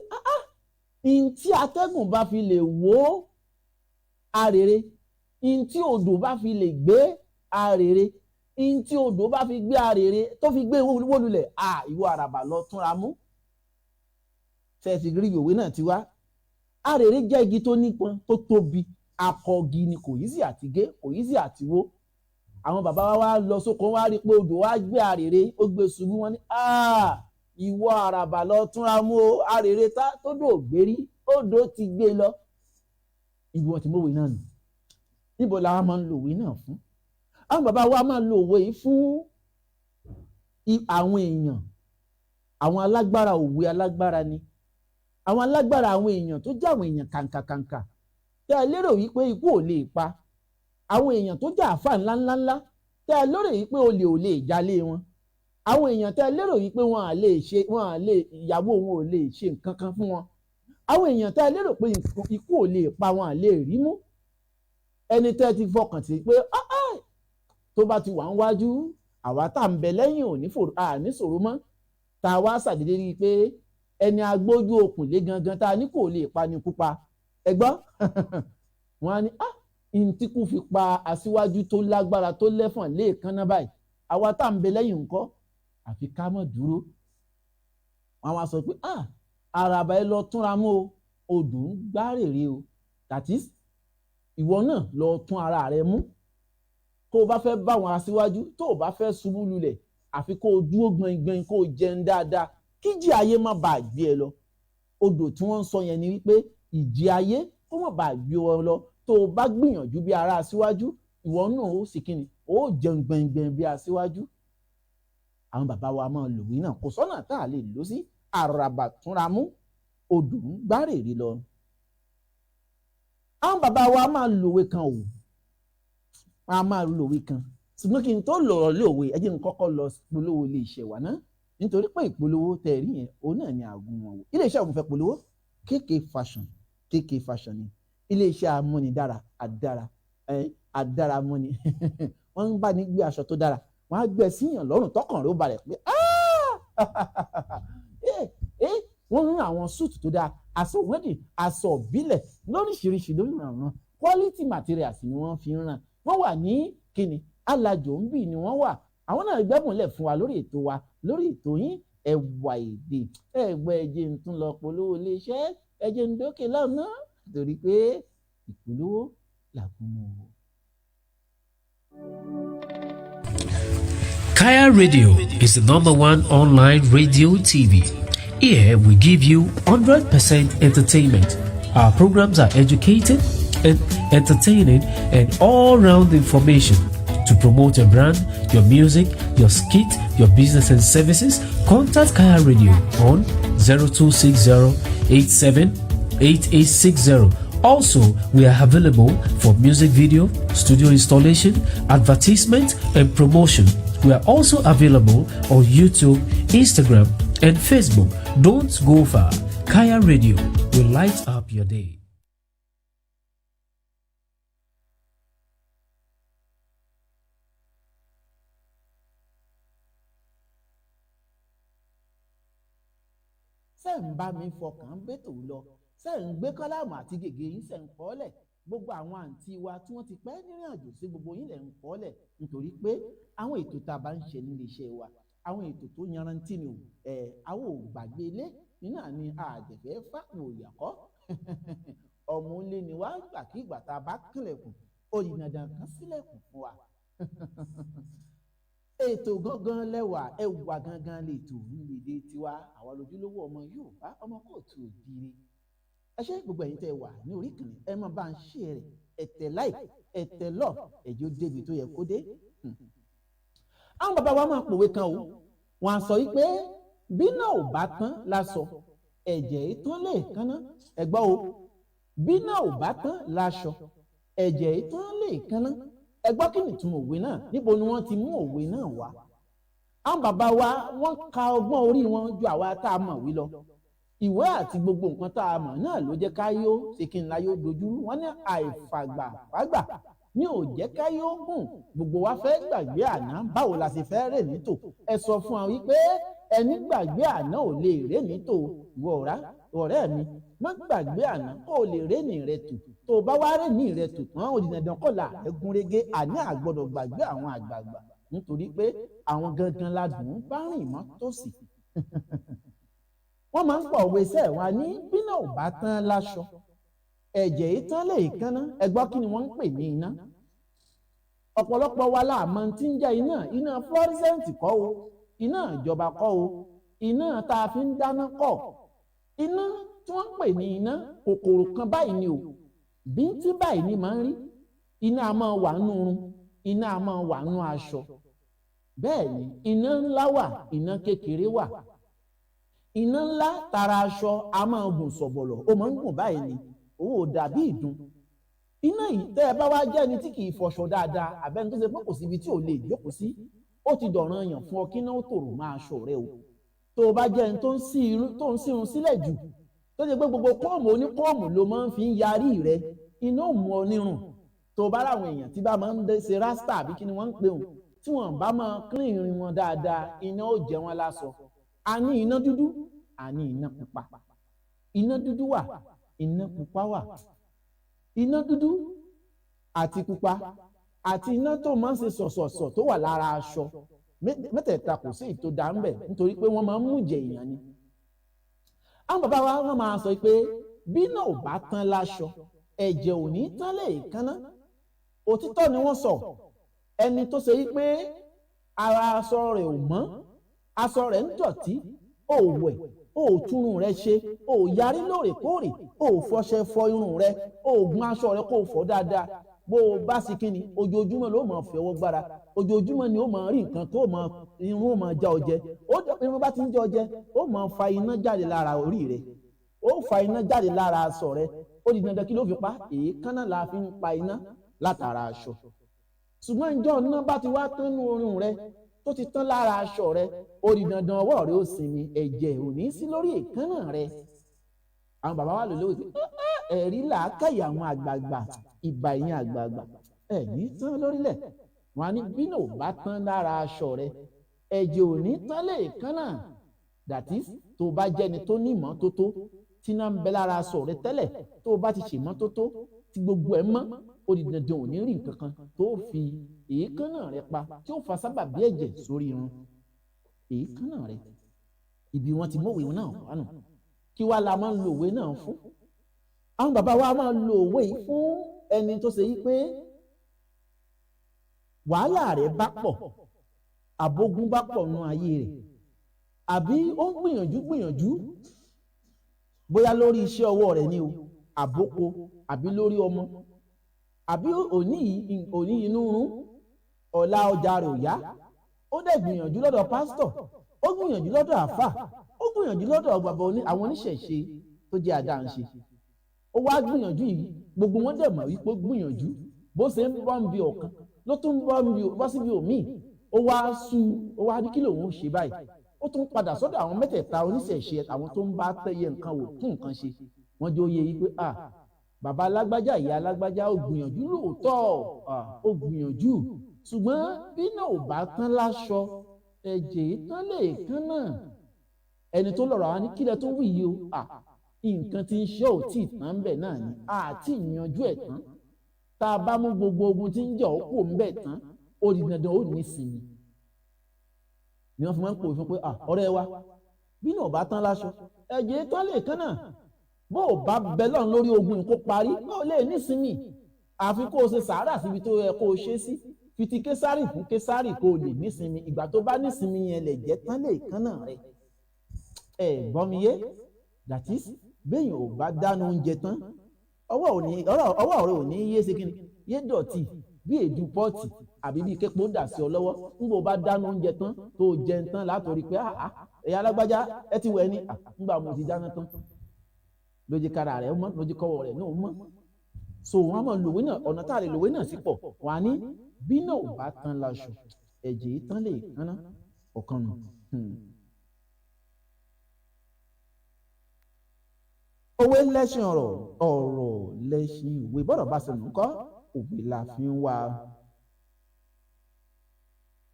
n tí atẹ́gùn bá fi lè wó arèrè, n tí odò bá fi lè gbé arèrè, n tí odò bá fi gbé arèrè tó fi gbé wó lulẹ̀, ìwọ àràbà lọ túnra mú. Ṣe rí òwe náà ti wá? Arèrè jẹ́ igi tó nípọn, tó tóbi, akọgi ni, kò yísì àti gé, kò yísì àti wó. Àwọn bàbá wa wá lọ sóko, wá rí i pé odò wá gbé arèrè, ó gbé ṣubú. Wọn ní, ìwọ àràbà lọ túnra mú o, arèrè tó dò gbérí, odò ti gbé lọ. Ibi wọn ti mọ̀wé náà nù. Níbo làwọn máa ń lo òwe náà fún? Àwọn bàbá wa máa ń lo òwe yìí fún àwọn èèyàn, àwọn alágbára. Òwe alágbára ni àwọn alágbára, àwọn èèyàn tó jẹ́ àwọn èèyàn kàǹkàkàǹkà tẹ́ ẹ lérò wípé ikú ò lè pa, àwọn èèyàn tó jẹ́ àáfà ńláńláńlá tẹ́ ẹ lérò wípé olè ò lè jalè wọn, àwọn èèyàn tẹ́ ẹ lérò wípé wọn à lè ṣe, wọn à lè, ìyàwó wọn ò lè ṣe nǹkan kan fún wọn, àwọn èèyàn tẹ́ ẹ lérò pé ikú ò lè pa wọn, à lè rí mú, ẹni tẹ́ ẹ ti fọkàn sí pé tó bá ti wà ń wájú, àwa tá à ń bẹ lẹ́yìn ò ní ṣòro mọ́, tá a wá ṣàdédé rí i pé ẹni agbójú okùn lé gangan tá a ní kò lè pa ni kú pa. Ẹ gbọ́, wọn á ní ntíkù fi pa aṣíwájú tó lágbára tó lẹ́fọ̀n léèkánná báyìí, àwa tá à ń bẹ lẹ́yìn ńkọ́? Àfi ká mọ̀ dúró. Wọn wá sọ pé àràbà, ẹ lọ túnra mú o, odò ń gbá rèrè o. That is, ìwọ náà lọ tún ara rẹ mú. Kó o bá fẹ́ bá wọn aṣíwájú, tó o bá fẹ́ ṣubú lulẹ̀, àfi kó o dúró gbọ̀ngbọ̀n, kó o jẹun dáadáa, kíjì ayé má bàa gbé ẹ lọ. Odò tí wọ́n ń sọ yẹn ni wípé ìjì ayé kó má bàa gbé ọ lọ. Tó o bá gbìyànjú bí ara aṣíwájú, ìwọ náà ó sì kíni, ó jẹun gbẹngbẹng bí aṣíwájú. Àwọn bàbá wa máa lòwe náà, kò sọ́nà tá a lè lò sí. Àràbà túnra mú, odò ń gbárèrè lọ. Àwọn bàbá wa máa lòwe kan o, a máa lòwe kan, ṣùgbọ́n kí n tó lọ̀rọ̀ lówe, ẹ jẹ́ n kọ́kọ́ lọ polówó ilé iṣẹ́ wa náà, nítorí pé ìpolówó tẹ̀ rí yẹn, òun náà ni àgùn wọn wò. Ilé iṣẹ́ òun fẹ́ polówó, KK Fashion. KK Fashion ni ilé iṣẹ́ amúnidára, àdára àdára múni. Wọ́n ń bá ní gbé aṣọ tó dára, wọ́n á gbé síyàn lọ́rùn, tọkàn rẹ̀ ó balẹ̀ pé wọ́n ń rán àwọn súùtù tó dáa, aṣọ wedding, aṣọ ìbílẹ̀ lóríṣiríṣi lórí ìrànràn. Quality materials ni wọ́n fi ń rán. Wọ́n wà ní kíni, Alájò ń bì ni wọ́n wà. Àwọn náà gbẹ́bùnlẹ̀ fún wa lórí ètò wa, lórí ètò yín Ẹwà Èdè. Ẹgbẹ́ ẹjẹ́ ń tún lọ polówó iléeṣẹ́, ẹjẹ́ ń dókè lọ́nà, torí pé ìpolówó làgùnmọ̀ wò. Kaya Radio is the number one online radio TV. Here we give you 100% entertainment. Our programs are educated and entertaining and all-round information. To promote your brand, your music, your skit, your business and services, contact Kaya Radio on 0260 87 8860. Also, we are available for music video, studio installation, advertisement, and promotion. We are also available on YouTube, Instagram, and Facebook. Don't go far. Kaya Radio will light up your day. Ṣé ń bá mi fọkàn bẹ́tò lọ? Ṣé ń gbé kọ́lámù àti gègé yín? Ṣe ń kọ́lẹ̀? Gbogbo àwọn àǹtí wa tí wọ́n ti pẹ́ nírìn àjò sí, gbogbo yín lẹ̀ ń kọ́lẹ̀, nítorí pé àwọn ètò tá a bá ń ṣe nílé iṣẹ́ wa, àwọn ètò tó yanrantí ni o. Ẹ̀ àwọn ò gbàgbé ilé nínú àní àjẹfẹ́ fáwọn òyàkọ́ ọmọ ńlé ni wàá gbà kí ìgbà tá a bá kílẹ̀kùn, ó di dandan kan sílẹ̀kùn fún wa. Ètò gangan lẹ́wà, ẹwà gangan lè tò nílé tiwa. Àwa lójúlówó ọmọ Yorùbá, ọmọ kóòtù òjìire. Ẹ ṣé gbogbo ẹ̀yin tẹ́ wà ní orí ìkànnì, ẹ máa bá ń ṣe rẹ̀, ẹ tẹ like, ẹ tẹ love, ẹ̀jẹ̀ ó débi tó yẹ kó dé. Àwọn bàbá wa máa pòwe kan o. Wọ́n á sọ wípé bí náà ò bá tán láṣọ, ẹ̀jẹ̀ ìtàn lè kánná. Ẹ gbọ́ o, bí náà ò bá tán láṣọ, ẹ̀jẹ̀ ìtàn lè kánná. Ẹ gbọ́, kí ni ìtumọ̀ òwe náà? Níbo ni wọ́n ti mú òwe náà wá? Àwọn bàbá wa, wọ́n ka ọgbọ́n orí wọn ju àwa tá a mọ̀ wí lọ. Ìwé àti gbogbo nǹkan tá a mọ̀ náà ló jẹ́ káyé ó ṣe kí n láyé ó dojúrú. Wọ́n ní àìfàgbàfàgbà ní ò jẹ́ káyé ó gùn. Gbogbo wa fẹ́ gbàgbé àná, báwo la ṣe fẹ́ rè nítò? Ẹ sọ fún wa wípé ẹni gbàgbé àná ò lè rè nítò. Ìwọ ọ̀rẹ́ mi, má gbàgbé àná kó o lè rè ní rẹ tò. Tó o bá wá rè ní rẹ tò tán, ó di dandan kó là ẹ gúnrégé. Àní àgbọ́dọ̀ gbàgbé àwọn àgbààgbà, nítorí pé àwọn gangan ladùn bá rìn mọ́ tòsí. Wọ́n máa ń pọ̀ òwe sẹ́ wa ní bínà ò bá tán láṣọ, ẹ̀jẹ̀ yìí tán lè kánná. Ẹ gbọ́, kí ni wọ́n ń pè ní iná? Ọ̀pọ̀lọpọ̀ wa la mọ̀ tí ń jẹ́ iná. Iná fluorescent kọ́ o, iná ìjọba kọ́ o, iná tá a fi ń dáná kọ́. Iná tí wọ́n ń pè ní iná, kòkòrò kan báyìí ni o, bíntín báyìí ni máa ń rí. Iná a máa wà nínú irun, iná a máa wà nínú aṣọ. Bẹ́ẹ̀ ni iná ńlá wà, iná kékeré wà. Iná ńlá tara aṣọ a máa gùn sọ̀bọ̀lọ̀, ó máa ń gùn báyìí ni, owó dàbí ìdun. Iná yìí, tẹ́ ẹ bá wá jẹ́ ẹni tí kì í fọṣọ dáadáa, àbẹ́ni tó ṣe pé kò síbi tí ò lè jókòó sí, ó ti dọ̀ràn yàn fún ọ kí iná ó tòrò máa aṣọ rẹ o. Tó o bá jẹ́ ẹni tó ń sí irun, tó ń sírun sílẹ̀ jù, tó ṣe pé gbogbo comb onícomb ló máa ń fi ń yarí rẹ, iná ò mú ọ nírun. Tó o bá ráwọn èèyàn tí bá máa ń ṣe rasta, àbí kí ni wọ́n ń pè wọ́n, tí wọ́n bá máa clean irun wọn dáadáa, iná ó jẹ wọ́n lásọ. A ní iná dúdú, a ní iná pupa. Iná dúdú wà, iná pupa wà. Iná dúdú àti pupa àti iná tó máa ń ṣe sọ̀sọ̀sọ̀ tó wà lára aṣọ, mẹ́tẹ̀ẹ̀ta, kò sí ìtò dá ń bẹ̀, nítorí pé wọ́n máa ń mú jẹ èèyàn ni. Àwọn bàbá wa, wọ́n máa sọ pé bí náà ò bá tán láṣọ, ẹ̀jẹ̀ ò ní tán lè kánná. Òtítọ́ ni wọ́n sọ. Ẹni tó ṣe wípé ara aṣọ rẹ̀ ò mọ́, aṣọ rẹ̀ ń dọ̀tí, ò wẹ̀, ò túrun rẹ̀ ṣe, ò yarí lóòrèkóòrè, ò fọṣẹ fọ irun rẹ̀, ò gun aṣọ rẹ̀ kó fọ dáadáa, bó o bá sì kíni, ojoojúmọ́ ló máa fi ọwọ́ gbára, ojoojúmọ́ ni ó máa rí nǹkan tó máa irun ó máa já ọ jẹ. Irun bá ti ń já ọ jẹ, ó máa fa iná jáde lára orí rẹ̀, ó fa iná jáde lára aṣọ rẹ̀. Ó di dandan, kí ló fi pa? Èékánná la fi ń pa iná látara aṣọ. Ṣùgbọ́n ìjọ iná bá ti wá tán nú orun rẹ̀, tó ti tán lára aṣọ rẹ̀, ó di dandan ọwọ́ rẹ̀ ó sinmi, ẹ̀jẹ̀ ò ní sí lórí èékánná rẹ̀. Àwọn bàbá wa lò lówó pé ẹ̀rí làákàyè àwọn àgbààgbà, ìbà ìyẹn àgbààgbà ẹ̀ ní tán lórílẹ̀. Wọn á ní bí náà ò bá tán lára aṣọ rẹ̀, ẹ̀jẹ̀ ò ní tán lè kánná. That is, tó bá jẹ́ni tó ní ìmọ́tótó, tí iná ń bẹ lára aṣọ rẹ̀ tẹ́lẹ̀, tó bá ti ṣèmọ́tótó tí gbogbo ẹ̀ mọ́, ó di dandan ò ní rí nǹkan kan tó fi èékánná rẹ̀ pa tí ó fa sábàbí ẹ̀jẹ̀ sórí irun èékánná rẹ̀. Ibi wọn ti mọ̀wé náà wà nù. Kí wá la máa ń lo òwe náà fún? Àwọn bàbá wa máa ń lo òwe yìí fún ẹni tó ṣe yí pé wàhálà rẹ̀ bá pọ̀, àbógun bá pọ̀ nù ayé rẹ̀, àbí ó ń gbìyànjú gbìyànjú, bóyá lórí iṣẹ́ ọwọ́ rẹ̀ ni o, àbóko, àbí lórí ọmọ, àbí òní òní inú rún, ọ̀la ọjà rẹ̀ ò yá. Ó dẹ̀ gbìyànjú lọ́dọ̀ pásítọ̀, ó gbìyànjú lọ́dọ̀ àfà, ó gbìyànjú lọ́dọ̀ bàbá àwọn oníṣẹ̀ṣe tó jẹ́ àdáǹṣe. Ó wá gbìyànjú yìí, gbogbo wọn dẹ̀ mọ̀ wípé ó gbìyànjú. Bó ṣe ń bọ́ ń bi ọ̀kan ló tún bọ́ ń bi bọ́ síbi òmíì. Ó wá sú, ó wá ní kí lòun ó ṣe báyìí? Ó tún padà sọ́dọ̀ àwọn mẹ́tẹ̀ẹ̀ta oníṣẹ̀ṣe, àwọn tó ń bá tẹ̀yẹ nǹkan wò tún nǹkan ṣe. Wọ́n jẹ́ oyè yìí pé, "Ah, bàbá alágbájá, ìyá alágbájá, ó gbìyànjú lóòótọ́, ó gbìyànjú, ṣùgbọ́n bí náà ò bá tán láṣọ, ẹ̀jẹ̀ tán lè kán náà." Ẹni tó lọ́rọ̀ àwọn ní kílẹ̀ tó wí yìí o, nǹkan tí ń ṣe ò tí ì tán bẹ̀ náà ni, àti ìyanjú ẹ̀ tán. Tá a bá mú gbogbo ogun tí ń jà ó kò ń bẹ̀ tán, ó di dandan ó ní sinmi. Ni wọ́n fi máa ń pòwe fún pé, "Ọ̀rẹ́ wa, bí náà ò bá tán láṣọ, ẹ̀jẹ̀ tán lè kán náà. Bó o bá bẹ lọ́run lórí ogun yìí kó parí, ó lè nísinmi, àfi kó o ṣe sàárà síbi tó yẹ kó o ṣe sí, fi ti Késárì fún Késárì, kó o lè nísinmi. Ìgbà tó bá nísinmi yẹn, lè jẹ́ tán lè kán náà rẹ." Ẹ gbọ́ mi yé? That is, béèyàn ò bá dáná oúnjẹ tán, ọwọ́ ò ní ọwọ́ rẹ ò ní yé ṣe kíni yé dọ̀tí bí èédú pot, àbí bí képo dà sí ọ lọ́wọ́. Ńgbà ó bá dáná oúnjẹ tán, tó jẹun tán, látòrí pé, "Ah, ẹ̀yà alágbájá, ẹ ti wẹ̀ ni ńgbà mo ti dáná tán," lójú kára rẹ̀ mọ́, lójú kọ́wọ́ rẹ̀ náà mọ́. So wọ́n máa lòwe náà. Ọ̀nà tá a lè lòwe náà sí pọ̀. Wọ́n á ní bí náà ò bá tán láṣọ, ẹ̀jẹ̀ tán lè kánná. Ọ̀kan nù. Òwe lẹ́ṣin ọ̀rọ̀, ọ̀rọ̀ lẹ́ṣin òwe. Bọ́dọ̀ bá sọnù ńkọ́, òwe la fi ń wá.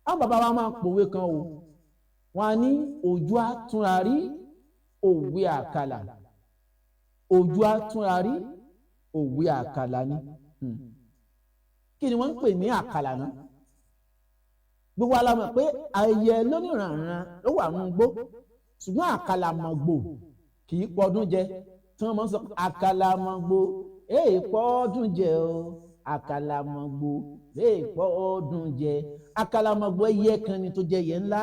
Àwọn bàbá wa máa ń pòwe kan o. Wọn á ní ojú àtúnra rí òwe àkàlà. Ojú àtúnra rí òwe àkàlà ni. Kí ni wọ́n ń pè ní àkàlà náà? Gbogbo wa la mọ̀ pé ẹyẹ lóníranran ló wà nínú igbó, ṣùgbọ́n àkàlàmọ̀gbò kì í pọdún jẹ. Tí wọ́n máa ń sọ àkàlàmọ̀gbò èè pọ́dún jẹ o, àkàlàmọ̀gbò èè pọ́dún jẹ. Àkàlàmọ̀gbò ẹyẹ kan ni tó jẹ́ ẹyẹ ńlá.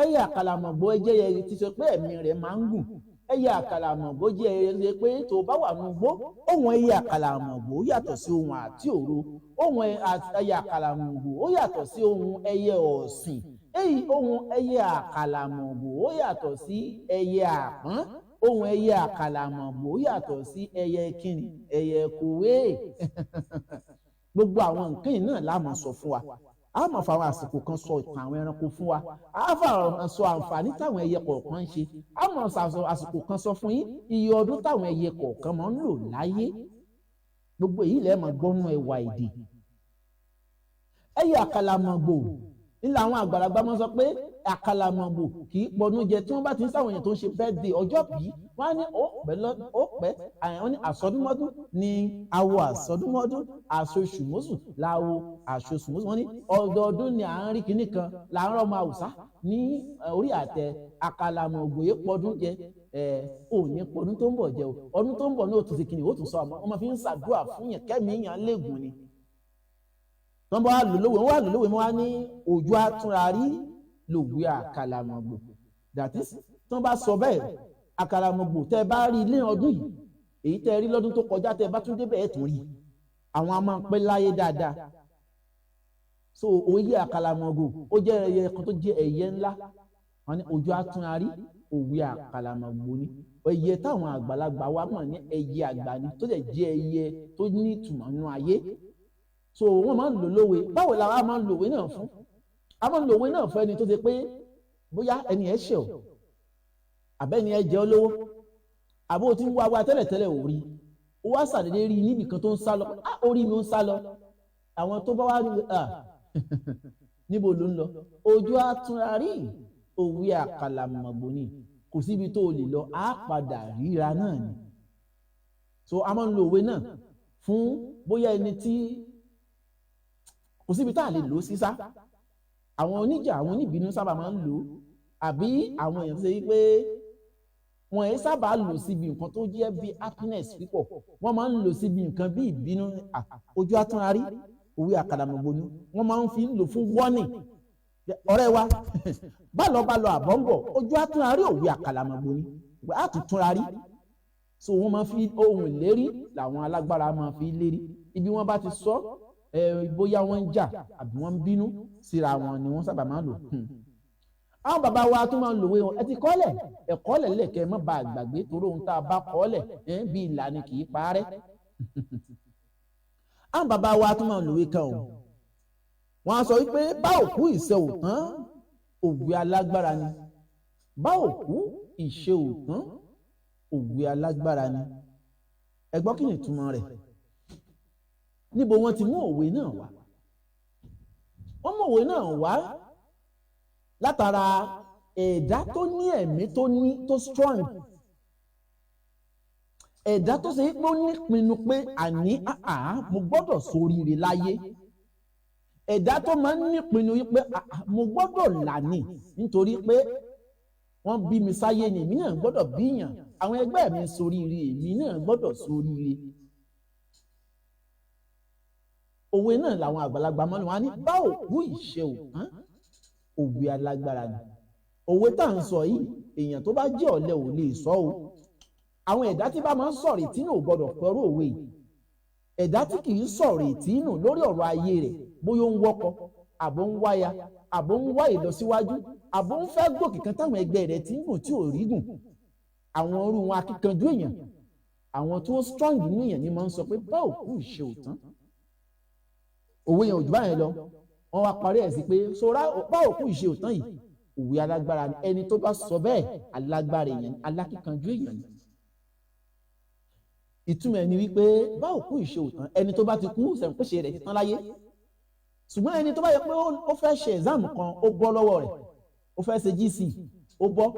Ẹyẹ àkàlàmọ̀gbò ẹyẹ ẹyẹ ti sọ pé ẹ̀mí rẹ̀ máa ń gùn. Ẹyẹ àkàlàmọ̀gbò jẹ́ ẹyẹ pé tó bá wà nínú igbó, ohùn ẹyẹ àkàlàmọ̀gbò yàtọ̀ sí ohùn àti òro. Ohùn ẹyẹ àkàlàmọ̀gbò ó yàtọ̀ sí ohùn ẹyẹ ọ̀sìn. Èyí ohùn ẹyẹ àkàlàmọ̀gbò ó yàtọ̀ sí ẹyẹ àpọ́n. Ohùn ẹyẹ àkàlàmọ̀gbò ó yàtọ̀ sí ẹyẹ kíni, ẹyẹ kòwé. Gbogbo àwọn nǹkan yìí náà la máa sọ fún wa. A máa fa àwọn àsìkò kan sọ ìtàn àwọn ẹranko fún wa. A fa sọ àǹfààní táwọn ẹyẹ kọ̀ọ̀kan ń ṣe. A máa sọ àsìkò kan sọ fún yín iye ọdún táwọn ẹyẹ kọ̀ọ̀kan máa ń lò láyé. Gbogbo èyí lẹ́ẹ̀ máa gbọ́nú ẹwà èdè. Ẹyẹ àkàlàmọ̀gbò ńlá àwọn àgbàlagbà máa ń sọ pé àkàlàmọ̀gbò kì í pọnú jẹ. Tí wọ́n bá ti ń sáwọn èèyàn tó ń ṣe birthday, ọjọ́ bí, wọ́n á ní ó pẹ́ ó pẹ́. Àwọn ní àsọdúnmọ́dún ní awo àsọdúnmọ́dún, àṣoṣùmọ́sù láwo àṣoṣùmọ́sù. Wọ́n ní ọdọọdún ni à ń rí kinní kan là ń rọ́mọ àwùsá ní orí àtẹ. Àkàlàmọ̀gbò yìí pọdún jẹ. Ẹ ò ní pọdún tó ń bọ̀ jẹ o. Ọdún tó ń bọ̀ ní òtún ti kinní ó tún sọ àmọ́ wọ́n máa fi ń ṣàdúrà fún yẹn kẹ́mi yàn léegun ni. Wọ́n bá wà lólówó, wọ́n wà lólówó, wọ́n wá ní ojú àtúnra rí lòwe àkàlàmọ̀gbò. That is, tí wọ́n bá sọ bẹ́ẹ̀, àkàlàmọ̀gbò tẹ́ bá rí ilé ọdún yìí, èyí tẹ́ rí lọ́dún tó kọjá, tẹ́ bá tún débẹ̀ ẹ̀ tún rí. Àwọn a máa ń pẹ́ láyé dáadáa. So òye àkàlàmọ̀gbò ó jẹ́ ẹyẹ kan tó jẹ́ ẹyẹ ńlá. Wọ́n ní ojú àtúnra rí òwe àkàlàmọ̀gbò ni. Ẹyẹ táwọn àgbàlagbà wa mọ̀ ní ẹyẹ àgbà ni, tó dẹ̀ jẹ́ ẹyẹ tó ní ìtumọ̀ nínú ayé. So wọ́n máa ń lò lówe. Báwo la wá máa ń lòwe náà fún? A máa ń lòwe náà fún ẹni tó ṣe pé bóyá ẹni ẹ ṣẹ̀ ọ́, àbẹ́ni ẹ jẹ́ ọ lówó, àbó o ti ń wá wá tẹ́lẹ̀tẹ́lẹ̀ ò rí, ó wá ṣàdédé rí níbì kan tó ń sá lọ. Á orí mi ń sá lọ. Àwọn tó bá wá rí, à níbo ló ń lọ? Ojú àtúnra rí òwe àkàlàmọ̀gbò ni. Kò síbi tó o lè lọ, á padà ríra náà ni. So a máa ń lo òwe náà fún bóyá ẹni tí kò síbi tá a lè lò ó sí sá. Àwọn oníjà, àwọn oníbínú sábà máa ń lò ó, àbí àwọn èèyàn tó ṣe wípé wọn ẹ sábà lò síbi nǹkan tó jẹ́ bí happiness pípọ̀. Wọ́n máa ń lò síbi nǹkan bí ìbínú. Ojú àtúnra rí òwe àkàlàmọ̀gbò ni wọ́n máa ń fi lò fún warning. Ọ̀rẹ́ wa, bá lọ bá lọ àbọ̀ ń bọ̀, ojú àtúnra rí òwe àkàlàmọ̀gbò ni àtúntúnra rí. So wọ́n máa fi ohun ìlérí làwọn alágbára máa fi lérí. Ibi wọ́n bá ti sọ ẹ, bóyá wọ́n ń jà àbí wọ́n ń bínú síra wọn ni wọ́n sábà máa ń lò. Àwọn bàbá wa tó máa ń lòwe wọn, ẹ ti kọ́lẹ̀ ẹ̀kọ́lẹ̀ lẹ̀kẹ́ mọ́ bá àgbàgbé, torí ohun tá a bá kọ́lẹ̀ ẹ̀ bí ìlànà kì í parẹ́. Àwọn bàbá wa tó máa ń lòwe kan o. Wọ́n á sọ wípé bá òkú ìṣe òtán, òwe alágbára ni. Bá òkú ìṣe òtán, òwe alágbára ni. Ẹ gbọ́, kí ni ìtumọ̀ rẹ̀? Níbo wọ́n ti mú òwe náà wá? Wọ́n mú òwe náà wá látara ẹ̀dá tó ní ẹ̀mí tó ní tó strong, ẹ̀dá tó ṣe pé ó nípinnu pé àní àá mo gbọ́dọ̀ ṣoríire láyé, ẹ̀dá tó máa ń nípinnu pé mo gbọ́dọ̀ là ní, nítorí pé wọ́n bí mi sáyé ni, èmi náà gbọ́dọ̀ bíyàn. Àwọn ẹgbẹ́ mi ṣoríire, èmi náà gbọ́dọ̀ ṣoríire. Òwe náà làwọn àgbàlagbà mọ́ni wọn á ní bá òkú ìṣe òtán, òwe alágbára ni. Òwe tá à ń sọ yìí, èèyàn tó bá jẹ́ ọ̀lẹ ò lè sọ o. Àwọn ẹ̀dá tí bá máa ń sọ̀rọ̀ ìtínú ò gbọ́dọ̀ pẹ̀rú òwe yìí. Ẹ̀dá tí kì í sọ̀rọ̀ ìtínú lórí ọ̀rọ̀ ayé rẹ̀, bóyá ó ń wọ́kọ, àbó ń wáya, àbó ń wá ìlọsíwájú, àbó ń fẹ́ gòkè kan táwọn ẹgbẹ́ rẹ̀ ti ń gùn tí ò rí gùn, àwọn irú wọn, akíkanjú èèyàn, àwọn tó strong nínú èèyàn ni máa ń sọ pé bá òkú ìṣe òtán. Òwe yẹn ò jù báyẹn lọ. Wọ́n wá parí ẹ̀ sí pé sora bá òkú ìṣe òtán yìí, òwe alágbára ni. Ẹni tó bá sọ bẹ́ẹ̀, alágbára èèyàn, alákíkanjú èèyàn ni. Ìtumọ̀ ẹni wípé bá òkú ìṣe òtán, ẹni tó bá ti kú sẹ̀ǹpẹ̀ṣẹ̀ rẹ̀ ti tán láyé. Ṣùgbọ́n ẹni tó bá yẹ pé ó fẹ́ ṣe exam kan, ó bọ́ lọ́wọ́ rẹ̀, ó fẹ́ ṣe GC, ó bọ́,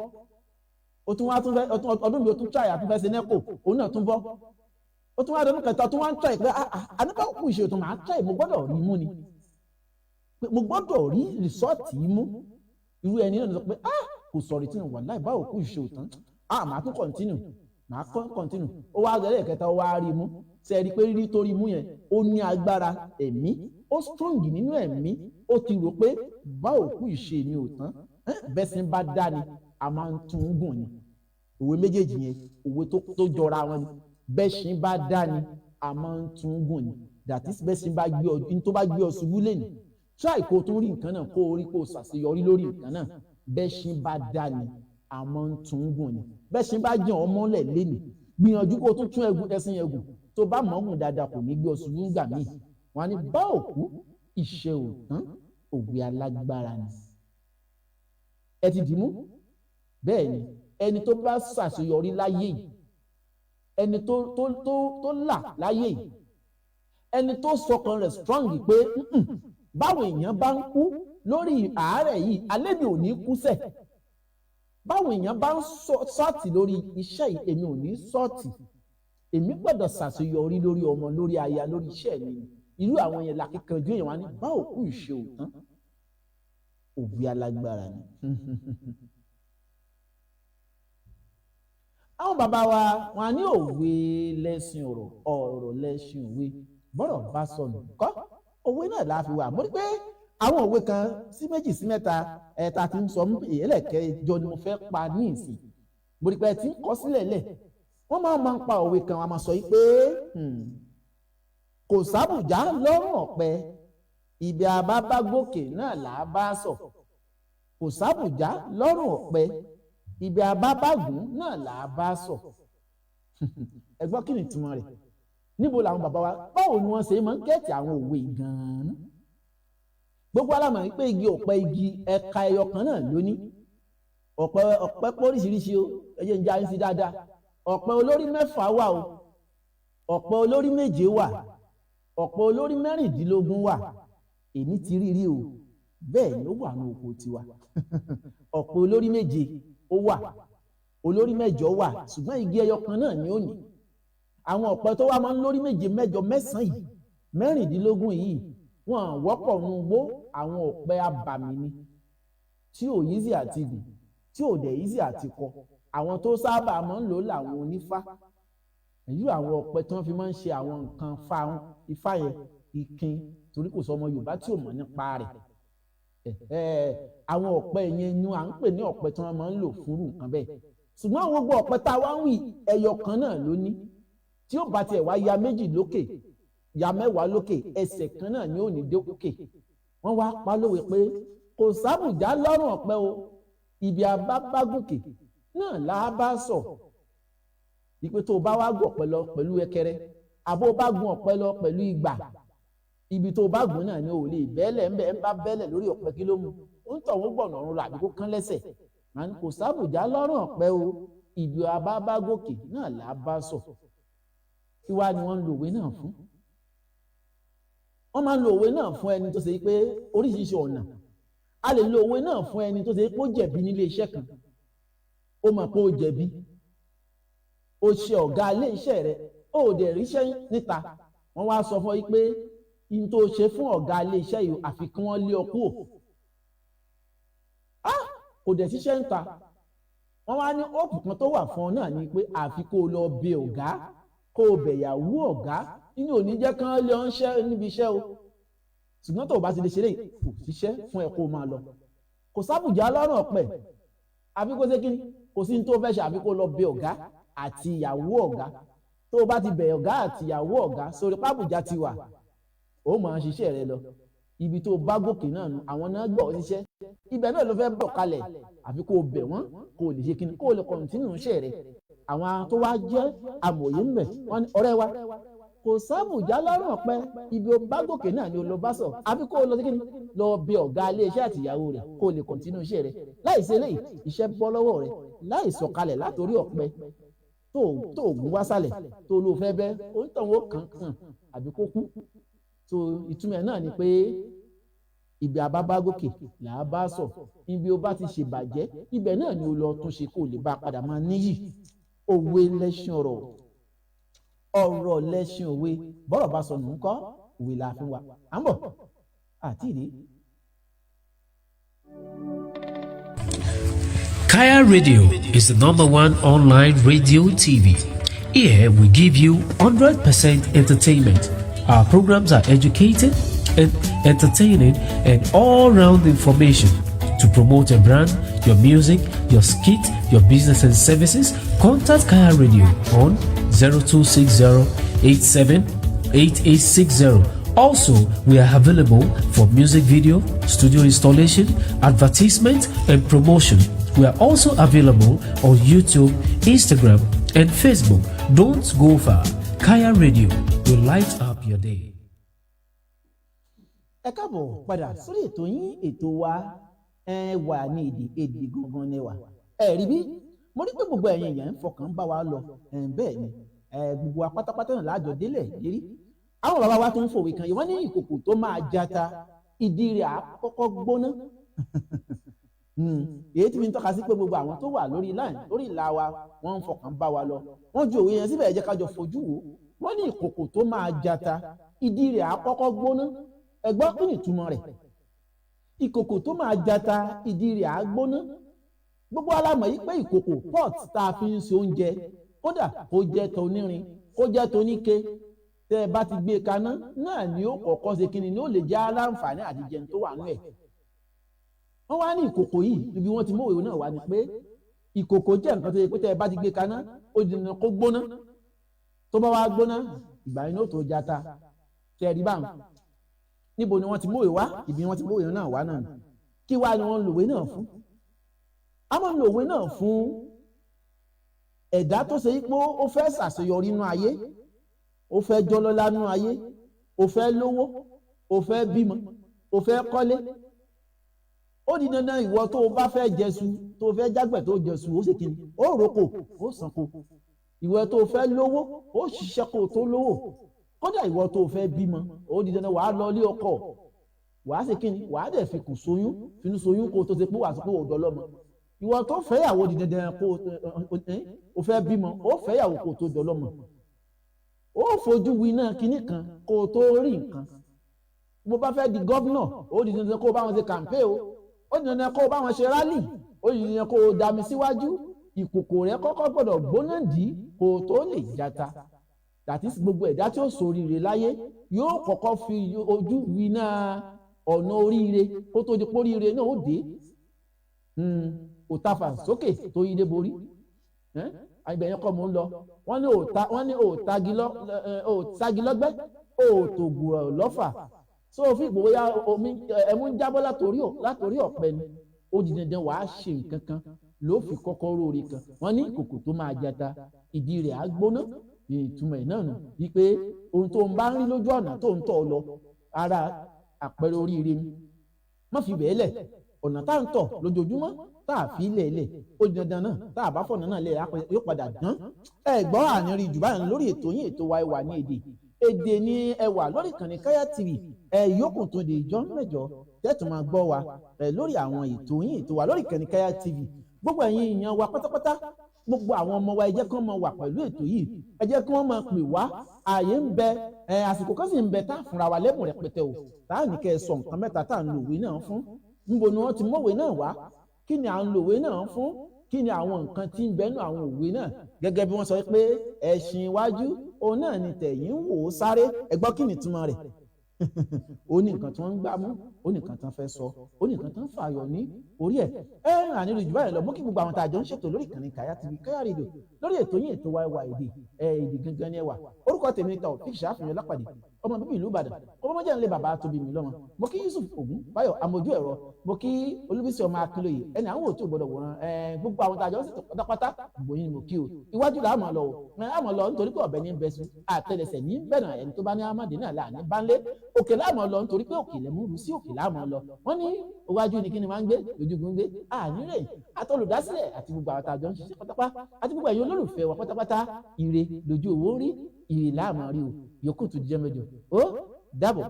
ó tún wá tún fẹ́ ọdún mi, ó tún try, àtúnfẹ́ ṣe NECO, òun náà tún bọ́, ó tún wá dọdún kẹta, tún wá ń try pé àníkà òkú ìṣe òtán, màá try, mo gbọ́dọ̀ rí mú ni, mo gbọ́dọ̀ rí result yìí mú. Irú ẹni náà sọ pé kò sọ̀rọ̀ tí wà láì bá òkú ìṣe òtán, màá tún continue, màá continue. Ó wá gẹ́lẹ́ kẹta, ó wá rí mú. Ṣe rí i pé rírí tó rí mú yẹn, ó ní agbára ẹ̀mí, ó strong nínú ẹ̀mí, ó ti rò pé bá òkú ìṣe mi ò tán, bẹ́sìn bá dá ni a máa ń tún gùn ni. Òwe méjèèjì yẹn, òwe tó jọra wọn ni. Bẹ́sìn bá dá ni a máa ń tún gùn ni. That is, bẹ́sìn bá gbé ọ, ní tó bá gbé ọ ṣubú lẹ́nu, try kó o tún rí nǹkan náà, kó o rí kó o ṣàṣeyọrí lórí nǹkan náà. Bẹ́sìn bá dá ni a máa ń tún gùn ni. Bẹ́sìn bá jẹ́ ọ mọ́lẹ̀ lẹ́nu, gbìyànjú kó o tún tún ẹṣin yẹn gùn. Tó bá mọ̀ọ́gùn dáadáa, kò ní gbé ọ ṣubú gbà míì. Wọn á ní bá òkú ìṣe òtán, òwe alágbára ni. Ẹ ti dì mú. Bẹ́ẹ̀ ni, ẹni tó bá ṣàṣeyọrí láyé yìí, ẹni tó tó tó tó là láyé yìí, ẹni tó sọkàn rẹ̀ strong pé báwọn èèyàn bá ń kú lórí àárẹ̀ yìí, alẹ́ mi ò ní kú sẹ̀, báwọn èèyàn bá ń sọ́ọ̀tì lórí iṣẹ́ yìí, èmi ò ní sọ́ọ̀tì, èmi gbọ́dọ̀ ṣàṣeyọrí lórí ọmọ, lórí aya, lórí iṣẹ́ mi. Irú àwọn yẹn làkíkanjú èèyàn wá ní bá òkú ìṣe òtán, òwe alágbára ni. Àwọn bàbá wa wọn á ní òwe lẹ́sìn ọ̀rọ̀, ọ̀rọ̀ lẹ́sìn òwe, bọ́rọ̀ bá sọnù kọ́ òwe náà la fi wà. Mo rí pé àwọn òwe kan sí méjì sí mẹ́ta ẹ̀ta ti ń sọ ẹlẹ́kẹ̀ẹ́jọ ni mo fẹ́ pa ní ìsìn. Mo rí pé ẹ ti ń kọ́ sílẹ̀ lẹ̀. Wọ́n máa ń pa òwe kan, wọ́n máa sọ yìí pé kò sábùjá lọ́rùn ọ̀pẹ, ibi àbá bá gòkè náà là á bá sọ. Kò sábùjá lọ́rùn ọ̀pẹ, ibi àbá bá gùn náà là á bá sọ. Ẹ gbọ́, kí ni ìtumọ̀ rẹ̀? Níbo làwọn bàbá wa, báwo ni wọ́n ṣe máa ń gẹ̀ẹ́tì àwọn òwe gan-an? Gbogbo alámọ̀ pé igi ọ̀pẹ, igi ẹ̀ka ẹyọ kan náà lóní. Ọ̀pẹ ọ̀pẹ póríṣiríṣi o, ẹ jẹ́ ń já yín sí dáadáa. Ọ̀pẹ olórí 6 wà o, ọ̀pẹ olórí 7 wà, ọ̀pẹ olórí 16 wà. Èmi ti rí rí o, bẹ́ẹ̀ ni ó wà ní oko tiwa. Ọ̀pẹ olórí 7 ó wà, olórí 8 wà, ṣùgbọ́n igi ẹyọ kan náà ni ó ní. Àwọn ọ̀pẹ tó wá máa ń lórí 7, 8, 9 yìí, 16 yìí, wọ́n wọ́pọ̀ nù gbó. Àwọn ọ̀pẹ abàmì ni, tí ò yízì àti gùn, tí ò dẹ̀ yízì àti kọ. Àwọn tó sábà máa ń lò làwọn onífá. Èyí àwọn ọ̀pẹ tí wọ́n fi máa ń ṣe àwọn nǹkan fa ifá yẹn, ìkin, torí kò sọ ọmọ Yorùbá tí ò mọ̀ nípa rẹ̀. Àwọn ọ̀pẹ yẹn ni à ń pè ní ọ̀pẹ tí wọ́n máa ń lò fúnrú nǹkan bẹ́ẹ̀. Ṣùgbọ́n àwọn gbogbo ọ̀pẹ tá a wá ń wì, ẹyọ kan náà ló ní. Tí ó bá tiẹ̀ wá ya 2 lókè, ya 10 lókè, ẹsẹ̀ kan náà ni ó ní dókè. Wọ́n wá pa lówe pé kò sábùjá lọ́rùn ọ̀pẹ o, ibi abá bá gòkè náà là á bá sọ. Ìpè tó o bá wá gùn ọ̀pẹ lọ pẹ̀lú ẹkẹrẹ, àbó bá gun ọ̀pẹ lọ pẹ̀lú ìgbà, ibi tó o bá gùn náà ni o lè bẹ́lẹ̀ ńbẹ́. Ń bá bẹ́lẹ̀ lórí ọ̀pẹ, kí ló mú? Ó ń tọ̀ wọ́n gbọ̀nà ọ̀run rà àbí kó kán lẹ́sẹ̀. Kò sábùjá lọ́rùn ọ̀pẹ o, ibi abá bá gòkè náà là á bá sọ. Kí wá ni wọ́n ń lo òwe náà fún? Wọ́n máa ń lo òwe náà fún ẹni tó ṣe pé oríṣiríṣi ọ̀nà. A lè lo òwe náà fún ẹni tó ṣe pé ó jẹ̀bi nílé iṣẹ́ kan. Ó mọ̀ pé ó jẹ̀bi, ó ṣe ọ̀gá ilé iṣẹ́ rẹ̀, ó dẹ̀ ríṣẹ́ níta. Wọ́n wá sọ fún ọ pé n tó ṣe fún ọ̀gá ilé iṣẹ́ yìí, àfi kí wọ́n lé ọ kúrò. Kò dẹ̀ ṣiṣẹ́ níta. Wọ́n wá ní òpù kan tó wà fún ọ náà ni pé àfi kó o lọ bẹ ọ̀gá, kó o bẹ̀yàwó ọ̀gá, nínú òní jẹ́ kán lé ọ ń ṣẹ́ níbi iṣẹ́ o. Ṣùgbọ́n tó o bá ti lè ṣeré, kò ṣiṣẹ́ fún ẹ kó o máa lọ. Kò sábùjá lọ́rùn ọ̀pẹ, àfi kó ṣe kí ni? Kò sí ní tó fẹ́ ṣe, àfi kó lọ bẹ ọ̀gá àti ìyàwó ọ̀gá. Tó o bá ti bẹ̀ ọ̀gá àti ìyàwó ọ̀gá, sórí pábùjá ti wà, ó máa ṣiṣẹ́ rẹ lọ. Ibi tó o bá gòkè náà nu, àwọn náà gbọ́ ṣiṣẹ́, ibẹ̀ náà ló fẹ́ bọ̀ kalẹ̀, àfi kó o bẹ̀ wọ́n, kó o lè ṣe kí ni, kó o lè kọ̀ǹtínú iṣẹ́ rẹ. Àwọn tó wá jẹ́ amòye ń bẹ̀ wọ́n ní ọ̀rẹ́ wa, kò sábùjá lọ́rùn ọ̀pẹ, ibi o bá gòkè náà ni o lọ bá sọ, àfi kó o lọ sí kíni, lọ bẹ ọ̀gá ilé iṣẹ́ àtìyàwó rẹ̀, kó o lè kọ̀ǹtínú iṣẹ́ rẹ̀. Láì ṣe eléyìí, iṣẹ́ bọ́ lọ́wọ́ rẹ̀. Láì sọ̀kalẹ̀ látòrí ọ̀pẹ. Tó gún wá sálẹ̀ tó ló fẹ́ bẹ́, ó ń tàn ó kàn kàn àbí kó kú. So ìtumọ̀ ẹ̀ náà ni pé ibi àbábá gòkè là á bá sọ. Ibi ó bá ti ṣèbàjẹ́, ibẹ̀ náà ni ó lọ tún ṣe kó lè bá a padà máa níyì. Òwe lẹ́ṣin ọ̀rọ̀, ọ̀rọ̀ lẹ́ṣin òwe. Bọ́rọ̀ bá sọnù ńkọ́, òwe la fi wà. À ń bọ̀ àti ìdí. Kaya Radio is the number one online radio TV. Here we give you 100% entertainment. Our programs are educated and entertaining and all round information. To promote your brand, your music, your skit, your business and services, contact Kaya Radio on 0260 87 8860. Also, we are available for music video, studio installation, advertisement, and promotion. We are also available on YouTube, Instagram, and Facebook. Don't go far. Kaya Radio will light up your day. Ẹ káàbọ̀ padà sórí ètò yín, ètò wa, ẹ wà ní èdè. Èdè gangan ni wà. Ẹ rí bí mo rí pé gbogbo ẹ̀yin èèyàn ń fọkàn bá wa lọ. Bẹ́ẹ̀ ni, gbogbo wa pátápátá náà láàjọ délẹ̀ lérí. Àwọn bàbá wa tó ń fòwe kan yìí, wọ́n ní ìkòkò tó máa jata, ìdí rẹ̀ á kọ́kọ́ gbóná. Èyí tí fi ń tọ́ka sí pé gbogbo àwọn tó wà lórí line, lórí ìlà wa, wọ́n ń fọkàn bá wa lọ. Wọ́n ju òwe yẹn síbẹ̀, ẹ jẹ́ ká jọ fojú wò. Wọ́n ní ìkòkò tó máa jata, ìdí rẹ̀ á kọ́kọ́ gbóná. Ẹ gbọ́, kí ni ìtumọ̀ rẹ̀? Ìkòkò tó máa jata, ìdí rẹ̀ á gbóná. Gbogbo alámọ̀ yìí pé ìkòkò, pot tá a fi ń ṣe oúnjẹ, kódà kó jẹ́ tonírin, kó jẹ́ toníke, tẹ́ ẹ bá ti gbé e kaná náà ni ó kọ́kọ́ ṣe kíni, ni ó lè jẹ́ aláǹfààní àti jẹun tó wà nú ẹ̀. Wọ́n wá ní ìkòkò yìí, ibi wọ́n ti mú òwe náà wá ni pé ìkòkò jẹ́ nǹkan tó yẹ pé tẹ́ ẹ bá ti gbé kaná, ó di dandan kó gbóná. Tó bá wá gbóná, ìgbà yẹn ó tó jata. Tẹ́ ẹ rí báwọn, níbo ni wọ́n ti mú òwe wá? Ibi wọ́n ti mú òwe náà wá náà ni. Kí wá ni wọ́n ń lo òwe náà fún? A máa ń lo òwe náà fún ẹ̀dá tó ṣe pé ó fẹ́ ṣàṣeyọrí nínú ayé, ó fẹ́ jọlọ́lá nínú ayé, ó fẹ́ lówó, ó fẹ́ bímọ, ó fẹ́ kọ́lé. Ó di dandan, ìwọ tó o bá fẹ́ jẹṣu, tó o fẹ́ jágbẹ̀ tó o jẹṣu, ó sì kiri, ó roko, ó sanko. Ìwọ tó o fẹ́ lówó, ó ṣiṣẹ́ kó o tó lówó. Kódà ìwọ tó o fẹ́ bímọ, ó di dandan, wàá lọ ilé ọkọ, wàá sì kíni, wàá dẹ̀ fi kùn sóyún, finú sóyún kó o tó ṣe pé wàá sọ pé o dọlọ́mọ. Ìwọ tó fẹ́yàwó, di dandan kó o fẹ́ bímọ, ó fẹ́yàwó kó o tó dọlọ́mọ. Ó fojú winá kinní kan kó o tó rí nǹkan. Bó bá fẹ́ di governor, ó di dandan kó o bá wọn ṣe campaign o, ó di dandan kó o bá wọn ṣe rally, ó di dandan kó o dami síwájú. Ìkòkò rẹ kọ́kọ́ gbọ́dọ̀ gbóná dì í kó o tó lè jata. That is, gbogbo ẹ̀dá tí ó ṣoríire láyé yóò kọ́kọ́ fi ojú winá ọ̀nà oríire kó tó di póríire náà ó dé. Òtafà sókè tó yí dé borí ibẹ̀ yẹn kọ́ mò ń lọ. Wọ́n ní òòtagi lọ́gbẹ́, òòtògùrọ̀ lọ́fà. So fi ìgbòho ya omi ẹmu ń jábọ́ látòrí ọ̀pẹ ni. Ó di dandan, wàá ṣe nǹkan kan ló fi kọ́kọ́ róore kan. Wọ́n ní ìkòkò tó máa jata, ìdí rẹ̀ á gbóná. Ìtumọ̀ ẹ̀ náà nù wípé ohun tó ń bá ń rí lójú ọ̀nà tó ń tọ̀ lọ, ara àpẹẹrẹ oríire ni. Má fi bẹ́ẹ̀ lẹ̀. Ọ̀nà tá à ń tọ̀ lójoojúmọ́, tá a fi lẹ̀ lẹ̀, ó di dandan náà, tá a bá fọ̀nà náà lẹ̀, yóò padà dán. Ẹ gbọ́, àní rí jù báyìí lórí ètò yín, ètò wa, Ẹwà ní Èdè. Èdè ní ẹwà lórí ìkànnì Káyà TV. Ẹ yókùn tó di ìjọ mẹ́jọ tẹ́tù máa gbọ́ wa ẹ lórí àwọn ètò yín, ètò wa lórí ìkànnì Káyà TV. Gbogbo ẹ̀yin èèyàn wa pátápátá, gbogbo àwọn ọmọ wa, ẹ jẹ́ kí wọ́n máa wà pẹ̀lú ètò yìí, ẹ jẹ́ kí wọ́n máa pè wá. Ààyè ń bẹ ẹ, àsìkò kan sì ń bẹ tá a fúnra wa lẹ́bùn rẹpẹtẹ o. Tá a ní kẹ́ ẹ sọ nǹkan mẹ́ta tá à ń lo òwe náà fún. Níbo ni wọ́n ti mọ̀wé náà wá? Kí ni à ń lo òwe náà fún? Kí ni àwọn nǹkan tí ń bẹnu àwọn òwe náà? Gẹ́gẹ́ bí wọ́n sọ pé ẹṣin iwájú òun náà ni tẹ̀yìn ń wò ó sáré. Ẹ gbọ́, kí ni ìtumọ̀ rẹ̀? Ó ní nǹkan tí wọ́n ń gbá mú, ó ní nǹkan tí wọ́n fẹ́ sọ, ó ní nǹkan tí wọ́n ń fààyọ ní orí ẹ̀. Ẹ rìn àníri jù báyìí lọ. Mú kí gbogbo àwọn tá a jọ ń ṣètò lórí ìkànnì Kàyà TV, Kàyà Rédíò, lórí ètò yín, ètò wa, Ẹwà Èdè. Ẹ èdè gangan ni ẹwà. Orúkọ tèmi ni Taofik Ṣàfihàn Lápàdé. Ọmọ bíbí ìlú Ìbàdàn, ọmọ mọ́jà ńlẹ̀ bàbá tóbi mi lọ́mọ. Mo kí Yusuf Ògún Báyọ̀ amójú ẹ̀rọ. Mo kí Olúbísí ọmọ Akínlóye, ẹni àwọn òtún gbọdọ̀ wòran. Gbogbo àwọn tàjọ ń ṣètò pátápátá, gbogbo yín ni mo kí o. Iwájú là á mọ̀ lọ o, á mọ̀ lọ, nítorí pé ọ̀bẹ ní bẹ́sù, àtẹlẹsẹ̀ ní bẹ̀nà, ẹni tó bá ní amádé náà là ní bánlé. Òkè là á mọ̀ lọ, nítorí pé òkè lẹ́mú rú sí, òkè là á mọ̀ lọ. Wọ́n ní iwájú ni kíni máa ń gbé lójúgun gbé ànírè. Àtọlùdásílẹ̀ àti gbogbo àwọn tàjọ ń ṣiṣẹ́ pátápátá àti gbogbo ẹ̀yin olólùfẹ́ wa pátápátá, ire lójú owó rí, ire là á mọ̀ rí o. Yòókù tó jẹ́ mẹ́jọ, ó dàbọ̀.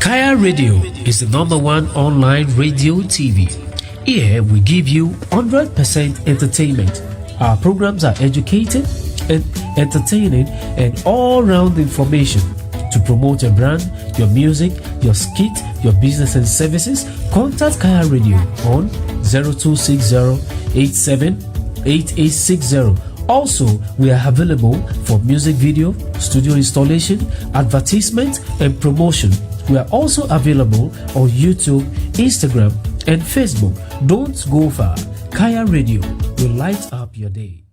Kaya Radio is the number one online radio TV. Here we give you 100% entertainment. Our programs are educative and entertaining and all round information. To promote your brand, your music, your skit, your business and services, contact Kaya Radio on 0260 87 8860. Also, we are available for music video, studio installation, advertisement, and promotion. We are also available on YouTube, Instagram, and Facebook. Don't go far. Kaya Radio will light up your day.